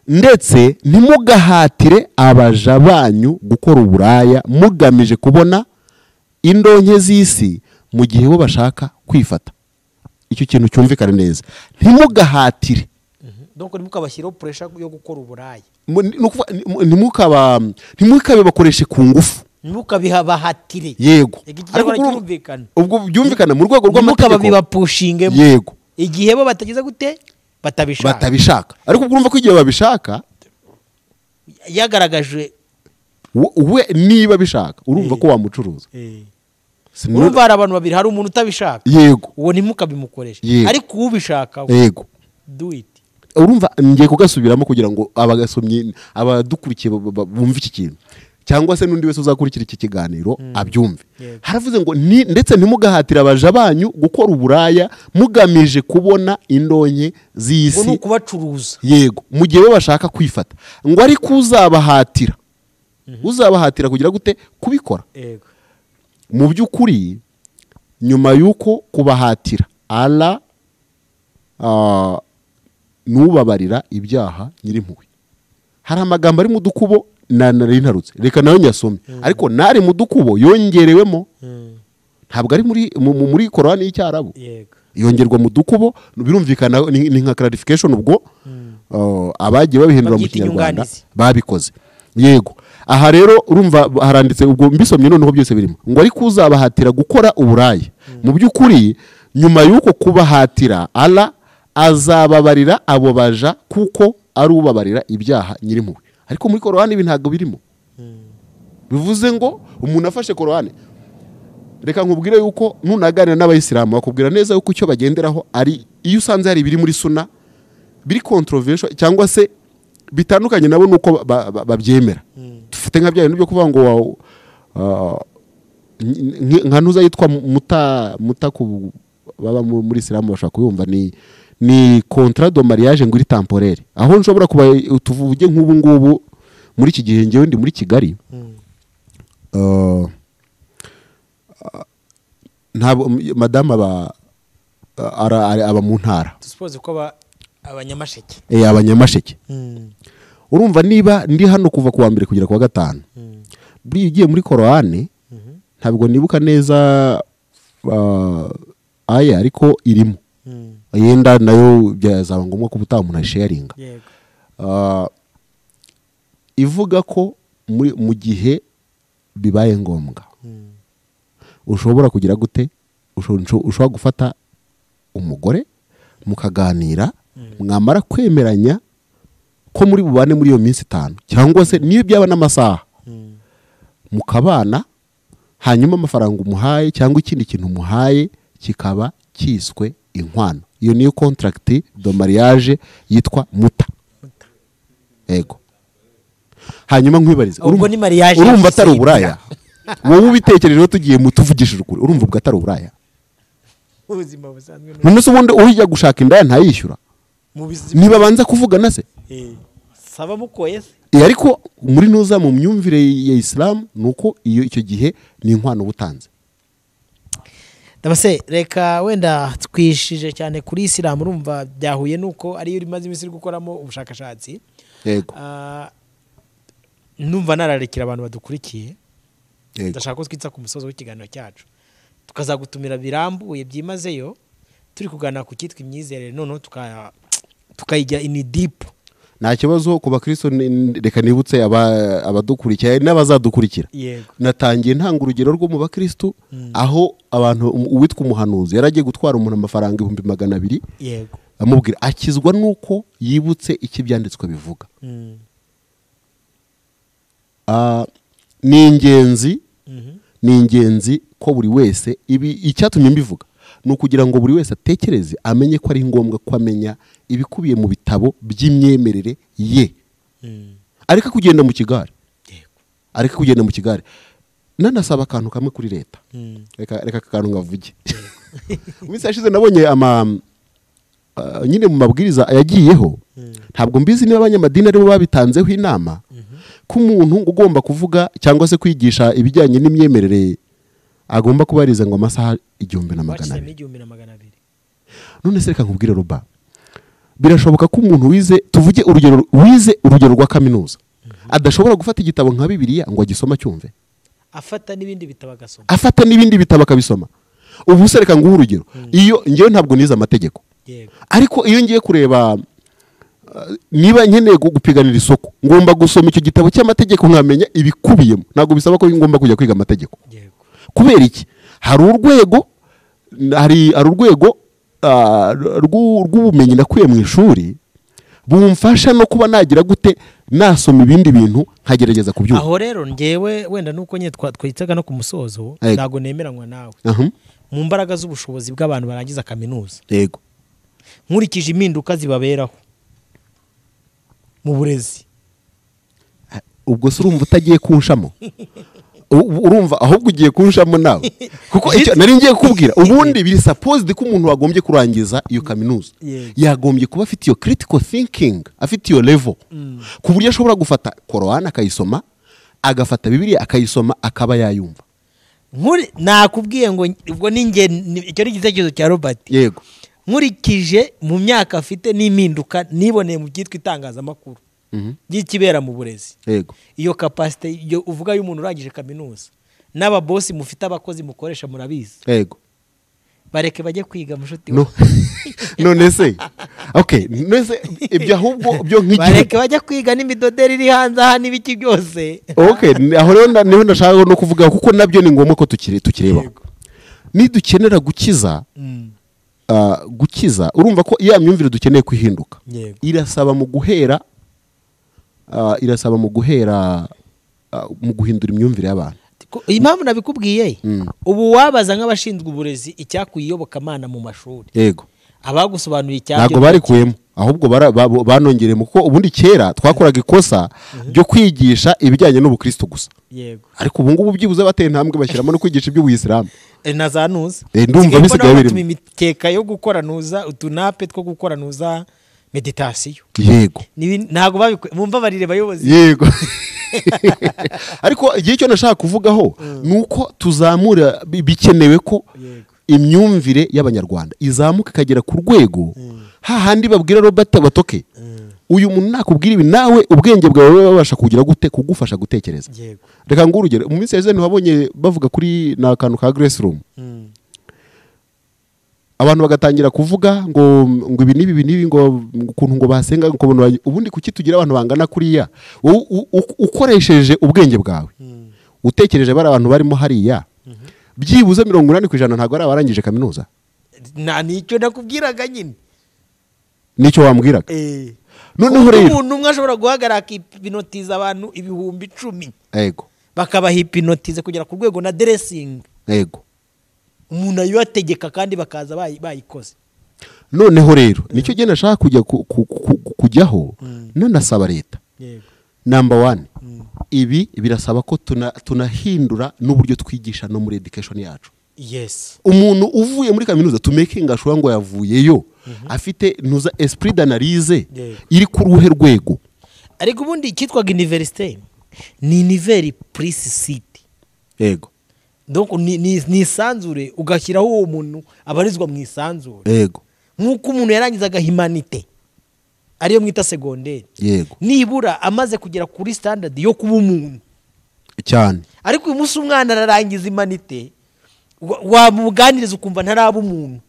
ndetse ntimugahatire abaja banyu gukora uburaya mugamije kubona indonke z'isi mu gihe bo bashaka kwifata. Icyo kintu cyumvikana neza. Ntimugahatire. Donc ntimukabashyiraho pressure yo gukora uburaya. Ntimukabe bakoreshe ku ngufu. Ntimukabihabahatire. Yego. Ariko ubwo byumvikana mu rwego rw'amategeko. Ntimukabibapushingemo. Yego. Igihe bo batageze gute batabishaka. Ariko ubwo urumva ko igihe babishaka yagaragaje we niba bishaka urumva ko wamucuruza. Urumva hari abantu babiri, hari umuntu utabishaka. Yego. Uwo ntimukabimukoreshe. Ariko ubishaka yego. Do it. Urumva ngiye kugasubiramo kugira ngo abagasomyi abadukurikiye bumve iki kintu. Cyangwa se n'undi wese uzakurikira iki kiganiro abyumve. Haravuze ngo ndetse ntimugahatira abaja banyu gukora uburaya mugamije kubona indonke z'isi. Ngo kubacuruza. Yego, mu gihe bo bashaka kwifata. Ngo ariko uzabahatira. Uzabahatira kugira gute kubikora. Yego. Mu by'ukuri nyuma yuko kubahatira Allah nubabarira ibyaha nyirimpuhwe. Hari amagambo ari mu dukubo nari ntarutse reka nayo nyasome, ariko nari mu dukubo yongerewemo. Ntabwo ari muri Korani y'Icyarabu. Yego. Yongerwa mu dukubo birumvikana ni nka clarification ubwo abagiye babihindura mu Kinyarwanda babikoze. Yego. Aha rero urumva haranditse ubwo mbisomye noneho byose birimo ngo ariko uzabahatira gukora uburaya. Mu by'ukuri nyuma yuko kubahatira Allah azababarira abo baja kuko ari ubabarira ibyaha nyirimpuhwe. Ariko muri Korani ibi ntabwo birimo. Bivuze ngo umuntu afashe Korani, reka nkubwire yuko nunaganira n'abayisilamu bakubwira neza yuko icyo bagenderaho ari iyo usanze hari biri muri suna biri controversial cyangwa se bitandukanye nabo nuko babyemera. Dufite nka bya bintu byo kuvuga ngo nka ntuza yitwa muta ku baba muri Isilamu bashaka kuyumva ni contrat de mariage ngo iri temporaire. Aho nshobora kuba tuvuge nk'ubu ngubu muri iki gihe ngewe ndi muri Kigali. Ntabwo madame aba mu ntara. Dusuppose ko abanyamasheke. Abanyamasheke. Urumva niba ndi hano kuva kuwa mbere kugera kuwa gatanu. Buri ugiye muri Korani ntabwo nibuka neza aya ariko irimo. Yenda nayo byazaba ngombwa ko ubutaha umuntu asharinga. Yego. Ivuga ko mu gihe bibaye ngombwa ushobora kugira gute, ushobora gufata umugore mukaganira mwamara kwemeranya ko muri bubane muri iyo minsi 5 cyangwa se niyo byaba n'amasaha mukabana, hanyuma amafaranga umuhaye cyangwa ikindi kintu umuhaye kikaba kiswe inkwano. Iyo niyo contract de mariage yitwa muta. Yego. Hanyuma nkwibarize ubwo ni mariage urumva atari uburaya? Wowe ubitekerejeho tugiye mutuvugishije ukuri urumva ubwo atari uburaya? Ubuzima busanzwe. None se ubundi ujya gushaka indaya ntayishyura? Niba banza kuvugana se? Saba mukoye se. Ariko muri nuza mu myumvire ya Islam nuko iyo icyo gihe ni inkwano butanze. Ndabase reka wenda twishije cyane kuri Islam, urumva byahuye nuko ari yo rimaze iminsi gukoramo ubushakashatsi. Yego. Numva nararekera abantu badukurikiye. Ndashaka ko twitsa ku musozo w'ikiganiro cyacu. Tukazagutumira birambuye byimazeyo turi kugana ku cyitwa imyizerere, noneho tukayijya in deep. Nta kibazo ku bakristo, reka nibutse abadukurikira n'abazadukurikira. Natangiye ntanga urugero rwo mu bakristo aho abantu uwitwa umuhanuzi yaragiye gutwara umuntu amafaranga 200,000. Yego. Amubwira akizwa nuko yibutse iki byanditswe bivuga. Ni ingenzi, ni ingenzi ko buri wese ibi icyatumye mbivuga ni ukugira ngo buri wese atekereze amenye ko ari ngombwa ko amenya ibikubiye mu bitabo by'imyemerere ye. Ariko kugenda mu kigare. Ariko kugenda mu kigare. Nanasaba akantu kamwe kuri leta. Reka akantu ngavuge. Iminsi yashize nabonye ama nyine mu mabwiriza yagiyeho, ntabwo mbizi niba abanyamadini aribo babitanzeho inama ko umuntu ugomba kuvuga cyangwa se kwigisha ibijyanye n'imyemerere agomba kubariza ngo amasaha 1200. None se reka nkubwire Roba, birashoboka ko umuntu wize, tuvuge urugero, wize urugero rwa kaminuza adashobora gufata igitabo nka Bibiliya ngo agisoma cyumve, afata n'ibindi bitabo agasoma, afata n'ibindi bitabo akabisoma. Ubu se reka nguhe urugero, iyo ngewe ntabwo nize amategeko, ariko iyo ngiye kureba niba nkeneye gupiganira isoko ngomba gusoma icyo gitabo cy'amategeko nkamenya ibikubiyemo. Ntabwo bisaba ko ngomba kujya kwiga amategeko. Kubera iki? Hari urwego, hari urwego rw'ubumenyi nakuye mu ishuri bumfasha no kuba nagira gute nasoma ibindi bintu nkagerageza kubyumva. Aho rero ngewe wenda nuko nye twitaga no ku musozo, ntago nemeranywa nawe. Mu mbaraga z'ubushobozi bw'abantu barangiza kaminuza. Yego. Nkurikije impinduka zibaberaho mu burezi. Ubwo se urumva utagiye kunshamo? Urumva ahubwo ugiye kunshamo nawe, kuko icyo nari ngiye kukubwira ubundi biri supposed ko umuntu wagombye kurangiza iyo kaminuza yagombye kuba afite iyo critical thinking, afite iyo level, ku buryo ashobora gufata Korani akayisoma, agafata Bibiliya akayisoma, akaba yayumva. Nakubwiye ngo ubwo ninjye icyo ni igitekerezo cya Robert. Yego. Nkurikije mu myaka afite n'impinduka niboneye mu byitwa itangazamakuru by'ikibera mu burezi. Yego. Iyo capacity iyo uvuga y'umuntu urangije kaminuza n'ababosi mufite abakozi mukoresha murabizi. Yego. Bareke bajye kwiga mushuti. No. None se okay, none se ibyo ahubwo byo nk'igihe bareke bajye kwiga n'imidoderi iri hanze aha n'ibiki byose. Okay, aho rero niho ndashaka no kuvuga kuko nabyo ni ngombwa ko tukireba. Nidukenera gukiza gukiza, urumva ko iya myumvire dukeneye kwihinduka irasaba mu guhera irasaba mu guhera mu guhindura imyumvire y'abantu. Impamvu nabikubwiye ubu wabaza nk'abashinzwe uburezi icyakuyiyobokamana mu mashuri. Yego. Abagusobanuriye icyabyo ntabwo barikuyemo, ahubwo banongereye, kuko ubundi kera twakoraga ikosa ryo kwigisha ibijyanye n'ubukristo gusa. Yego. Ariko ubu ngubu byibuze bateye intambwe bashyiramo no kwigisha iby'ubuyisilamu. Na za nuza. Ndumva bisigaye birimo imikeka yo gukora nuza, utunape two gukora nuza meditation. Yego. Ntabwo bumva barire bayobozi. Yego. Ariko igihe cyo nashaka kuvugaho nuko tuzamura, bikenewe ko imyumvire y'abanyarwanda izamuka ikagera ku rwego hahandi babwira Robert batoke uyu muntu nakubwira ibi nawe ubwenge bwawe babasha kugira gute kugufasha gutekereza. Reka ngo urugero, mu minsi yashize ntiwabonye bavuga kuri na kantu ka Grace Room, abantu bagatangira kuvuga ngo ibi n'ibi n'ibi ngo ukuntu ngo basenga ngo ubundi kuki tugira abantu bangana kuriya. Ukoresheje ubwenge bwawe utekereje bari abantu barimo hariya byibuze 80% ntabwo ari abarangije kaminuza. Na nicyo nakubwiraga nyine, nicyo wambwiraga. Noneho rero umuntu umwe ashobora guhagarara akipinotiza abantu 10,000. Yego. Bakabahipinotiza kugera ku rwego na dressing. Yego. Umuntu ayibategeka kandi bakaza bayikoze. Noneho rero nicyo gihe nashaka kujya kujyaho nanasaba leta. Yego. Number 1, ibi birasaba ko tunahindura n'uburyo twigisha no muri education yacu. Yes. Umuntu uvuye muri kaminuza to making sure ngo yavuyeyo afite ntuza esprit d'analyse iri ku ruhe rwego. Ariko ubundi cyitwaga université ni univers plus site. Yego. Donc ni isanzure ugashyiraho uwo muntu abarizwa mu isanzure. Yego. Nkuko umuntu yarangizaga humanité ariyo mwita secondaire. Yego. Nibura amaze kugera kuri standard yo kuba umuntu cyane. Ariko uyu munsi umwana ararangiza humanité wamuganiriza ukumva ntaraba umuntu.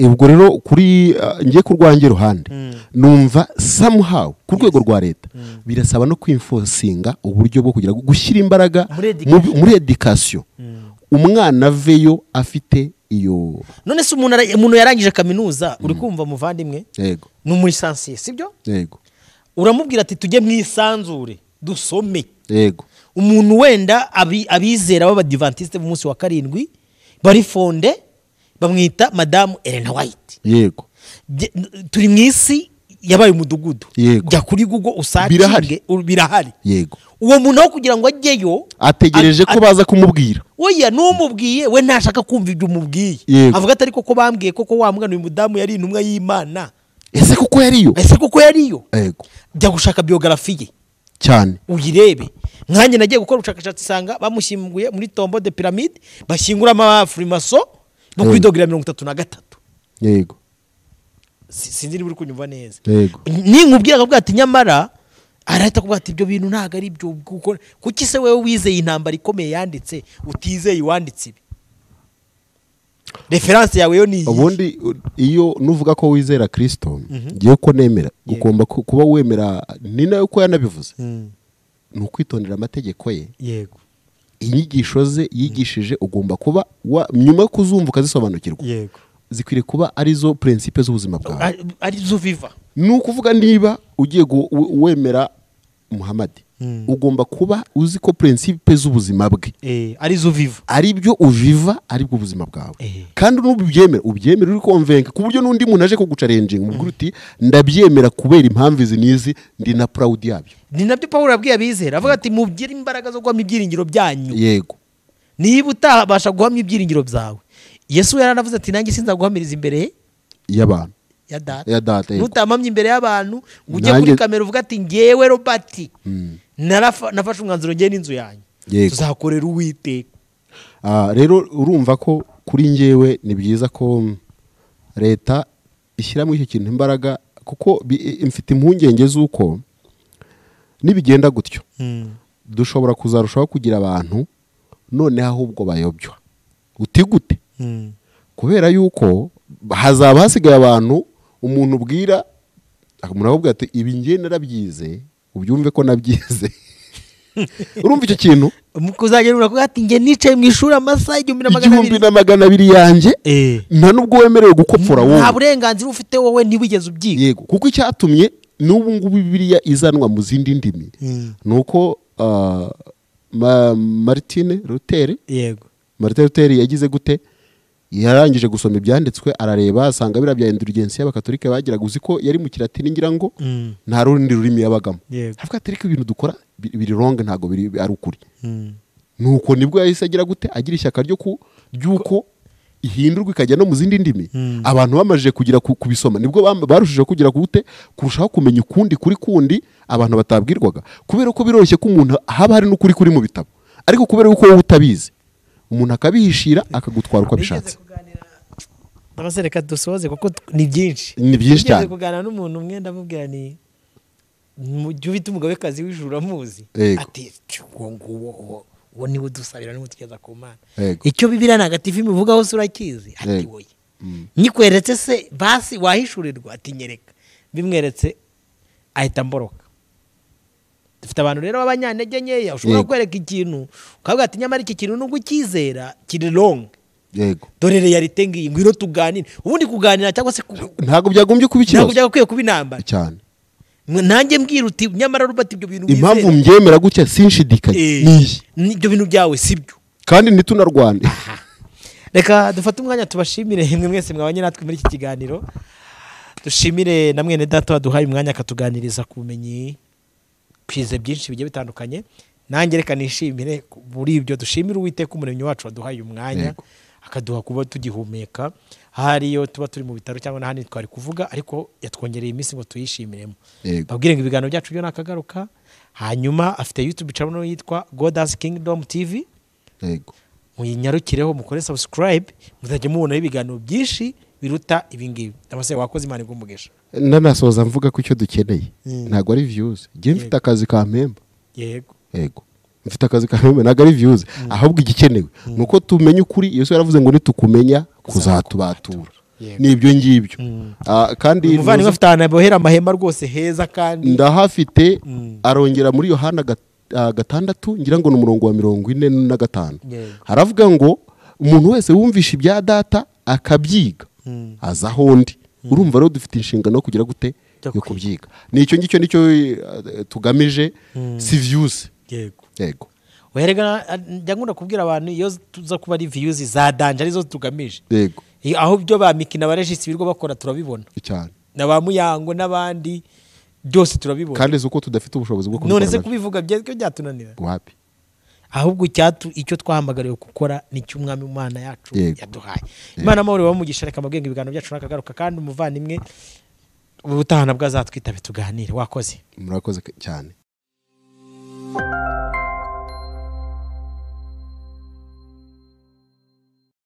Ubwo rero kuri ngiye ku rwanjye ruhande numva somehow ku rwego rwa leta birasaba no kwinforcinga uburyo bwo kugira gushyira imbaraga muri education, umwana aveyo afite iyo. None se umuntu yarangije kaminuza uri kumva muvandimwe? Yego. Ni umulisansiye, sibyo? Yego. Uramubwira ati tujye mu isanzure dusome. Yego. Umuntu wenda abizera b'abadivantiste b'umunsi wa 7 bari fonde bamwita Madame Elena White. Yego. Turi mu isi yabaye umudugudu. Yego. Jya kuri Google usacinge birahari. Yego. Uwo muntu aho kugira ngo ajyeyo ategereje ko baza kumubwira. Oya, n'umubwiye we ntashaka kumva ibyo umubwiye. Avuga ati ariko ko bambwiye koko wa mwana uyu mudamu yari intumwa y'Imana. Ese koko yariyo? Ese koko yariyo? Yego. Jya gushaka biography ye cyane uyirebe. Nkanjye nagiye gukora ubushakashatsi sanga bamushyinguye muri tombeau de pyramide bashyinguramo abafrimaso no kuri dogere 33. Yego. Sinzi niba uri kunyumva neza. Yego. Ninkubwira akavuga ati nyamara arahita kuvuga ati ibyo bintu ntago ari byo, kuko kuki se wewe wizeye intambara ikomeye yanditse utizeye iwanditse ibi? Reference yawe yo ni iyi. Ubundi iyo nuvuga ko wizera Kristo, ngiye ko nemera ugomba kuba wemera, ni nayo ko yanabivuze. Ni ukwitondera amategeko ye. Yego. Inyigisho ze yigishije ugomba kuba nyuma yo kuzumva ukazisobanukirwa. Yego. Zikwiriye kuba arizo principe z'ubuzima bwawe, arizo viva. Ni ukuvuga niba ugiye wemera Muhammad, ugomba kuba uzi ko principe z'ubuzima bwe arizo viva, ari byo uviva, ari bwo ubuzima bwawe. Kandi n'ubyemera ubyemera uri convince, ku buryo n'undi muntu aje kuguchallenging umubwira uti ndabyemera kubera impamvu izi nizi, ndi na proud yabyo. Ni nabyo Paul yabwiye abizera avuga ati mubwire imbaraga zo guhamya ibyiringiro byanyu. Yego. Niba utabasha guhamya ibyiringiro byawe, Yesu yaranavuze ati nanjye sinzaguhamiriza imbere y'abantu ya data. Ya data. Nutamamye imbere y'abantu ngo ujye kuri kamera uvuga ati ngewe Robert nafashe umwanzuro ngewe n'inzu yanjye tuzakorera Uwiteka. Rero urumva ko kuri ngewe ni byiza ko leta ishyiramo icyo kintu imbaraga, kuko mfite impungenge z'uko nibigenda gutyo dushobora kuzarushaho kugira abantu noneho ahubwo bayobywa. Uti gute? Kubera yuko hazaba hasigaye abantu umuntu ubwira akamubwira ati ibi ngiye narabyize ubyumve ko nabyize. Urumva icyo kintu mukuzagera uravuga ati nge nicaye mu ishuri amasaha 1200 yanjye, nta nubwo wemerewe gukopfora wowe, nta burenganzira ufite wowe ntiwigeze ubyiga. Yego, kuko icyatumye n'ubu ngubu Bibiliya izanwa mu zindi ndimi nuko Martin Luther, yego, Martin Luther yagize gute? Yarangije gusoma ibyanditswe arareba asanga bira bya indulgence y'abakatolika bagiraga, uzi ko yari mu kilatini ngira ngo nta rundi rurimi yabagamo. Avuga ati ariko ibintu dukora biri wrong, ntago biri ari ukuri. Nuko nibwo yahise agira gute? Agira ishyaka ryo ryuko ihindurwa ikajya no mu zindi ndimi. Abantu bamajije kugira kubisoma nibwo barushijeho kugira gute kurushaho kumenya ukundi kuri kundi abantu batabwirwaga, kubera ko biroroshye ko umuntu haba hari n'ukuri kuri mu bitabo, ariko kubera ko wowe utabizi umuntu akabihishira akagutwara uko abishatse. Reka dusoze kuko ni byinshi, ni byinshi cyane. Kuganira n'umuntu umwe ndamubwira ni mu gihe ufite umugabekazi w'ijuru uramuzi, ati uwo nguwo uwo niwe dusabira niwe tugeza ku Mana. Icyo Bibiliya ntagatifu imivugaho se urakizi? Ati oya. Nyikweretse se basi wahishurirwa? Ati nyereka. Bimweretse ahita mboroka. Dufite abantu rero b'abanyantege nkeya ushobora kwereka ikintu ukavuga ati nyamara iki kintu nubwo ukizera kiri wrong. Yego. Dore realite ngiyi, ngwino tuganire. Ubundi kuganira cyangwa se ntago byagombye kuba ikibazo, ntago byagakwiye kuba intambara cyane. Nanjye mbwira uti nyamara Robert ibyo bintu wizera, impamvu mbyemera gutya sinshidikanye ni ibyo bintu byawe sibyo, kandi ntitunarwane. Reka dufate umwanya tubashimire mwe mwese mwabanye natwe muri iki kiganiro, dushimire na mwene data waduhaye umwanya akatuganiriza ku bumenyi kwize byinshi bigiye bitandukanye. Nanjye reka nishimire muri ibyo, dushimire Uwiteka umuremyi wacu waduhaye umwanya, akaduha kuba tugihumeka. Ahari iyo tuba turi mu bitaro cyangwa n'ahandi twari kuvuga, ariko yatwongereye iminsi ngo tuyishimiremo. Babwire ngo ibiganiro byacu byo nakagaruka. Hanyuma afite YouTube channel yitwa God's Kingdom TV. Muyinyarukireho, mukore subscribe, muzajya mubonaho ibiganiro byinshi biruta ibingibi. Amase wakoze, Imana iguhe umugisha. Nanasoza mvuga ko icyo dukeneye ntabwo ari views. Njye mfite akazi kampemba. Yego, mfite akazi kampemba, ntabwo ari views. Ahubwo igikenewe ni uko tumenya ukuri. Yesu yaravuze ngo nitukumenya kuzatubatura. Ni ibyo ngibyo. Kandi umuvandimwe afite ahantu abohera amahema rwose heza kandi ndahafite. Arongera muri Yohana 6, ngira ngo ni umurongo wa 45, haravuga ngo umuntu wese wumvisha ibya Data akabyiga aza aho ndi. Urumva rero dufite inshingano yo kugira gute? Yo Yo kwiga. kubyiga. Ni icyo ngicyo nicyo tugamije, si views. Yego. Werega njya nkunda kubwira abantu, iyo tuza kuba ari views za danger arizo tugamije, aho ibyo ba Mikina ba Regis birirwa bakora turabibona, na ba Muyango n'abandi byose turabibona. Kandi si uko tudafite ubushobozi bwo None kubikora se nabyo. kubivuga byo byatunanira? Wapi. Ahubwo icyo twahamagariwe gukora ni icyo Umwami Imana yacu yaduhaye. Imana amahoro bamugisha. Reka amabwenge ibiganiro byacu nakagaruka, kandi umuvandimwe ubutaha nabwo azatwitabe tuganire. Wakoze. Murakoze cyane.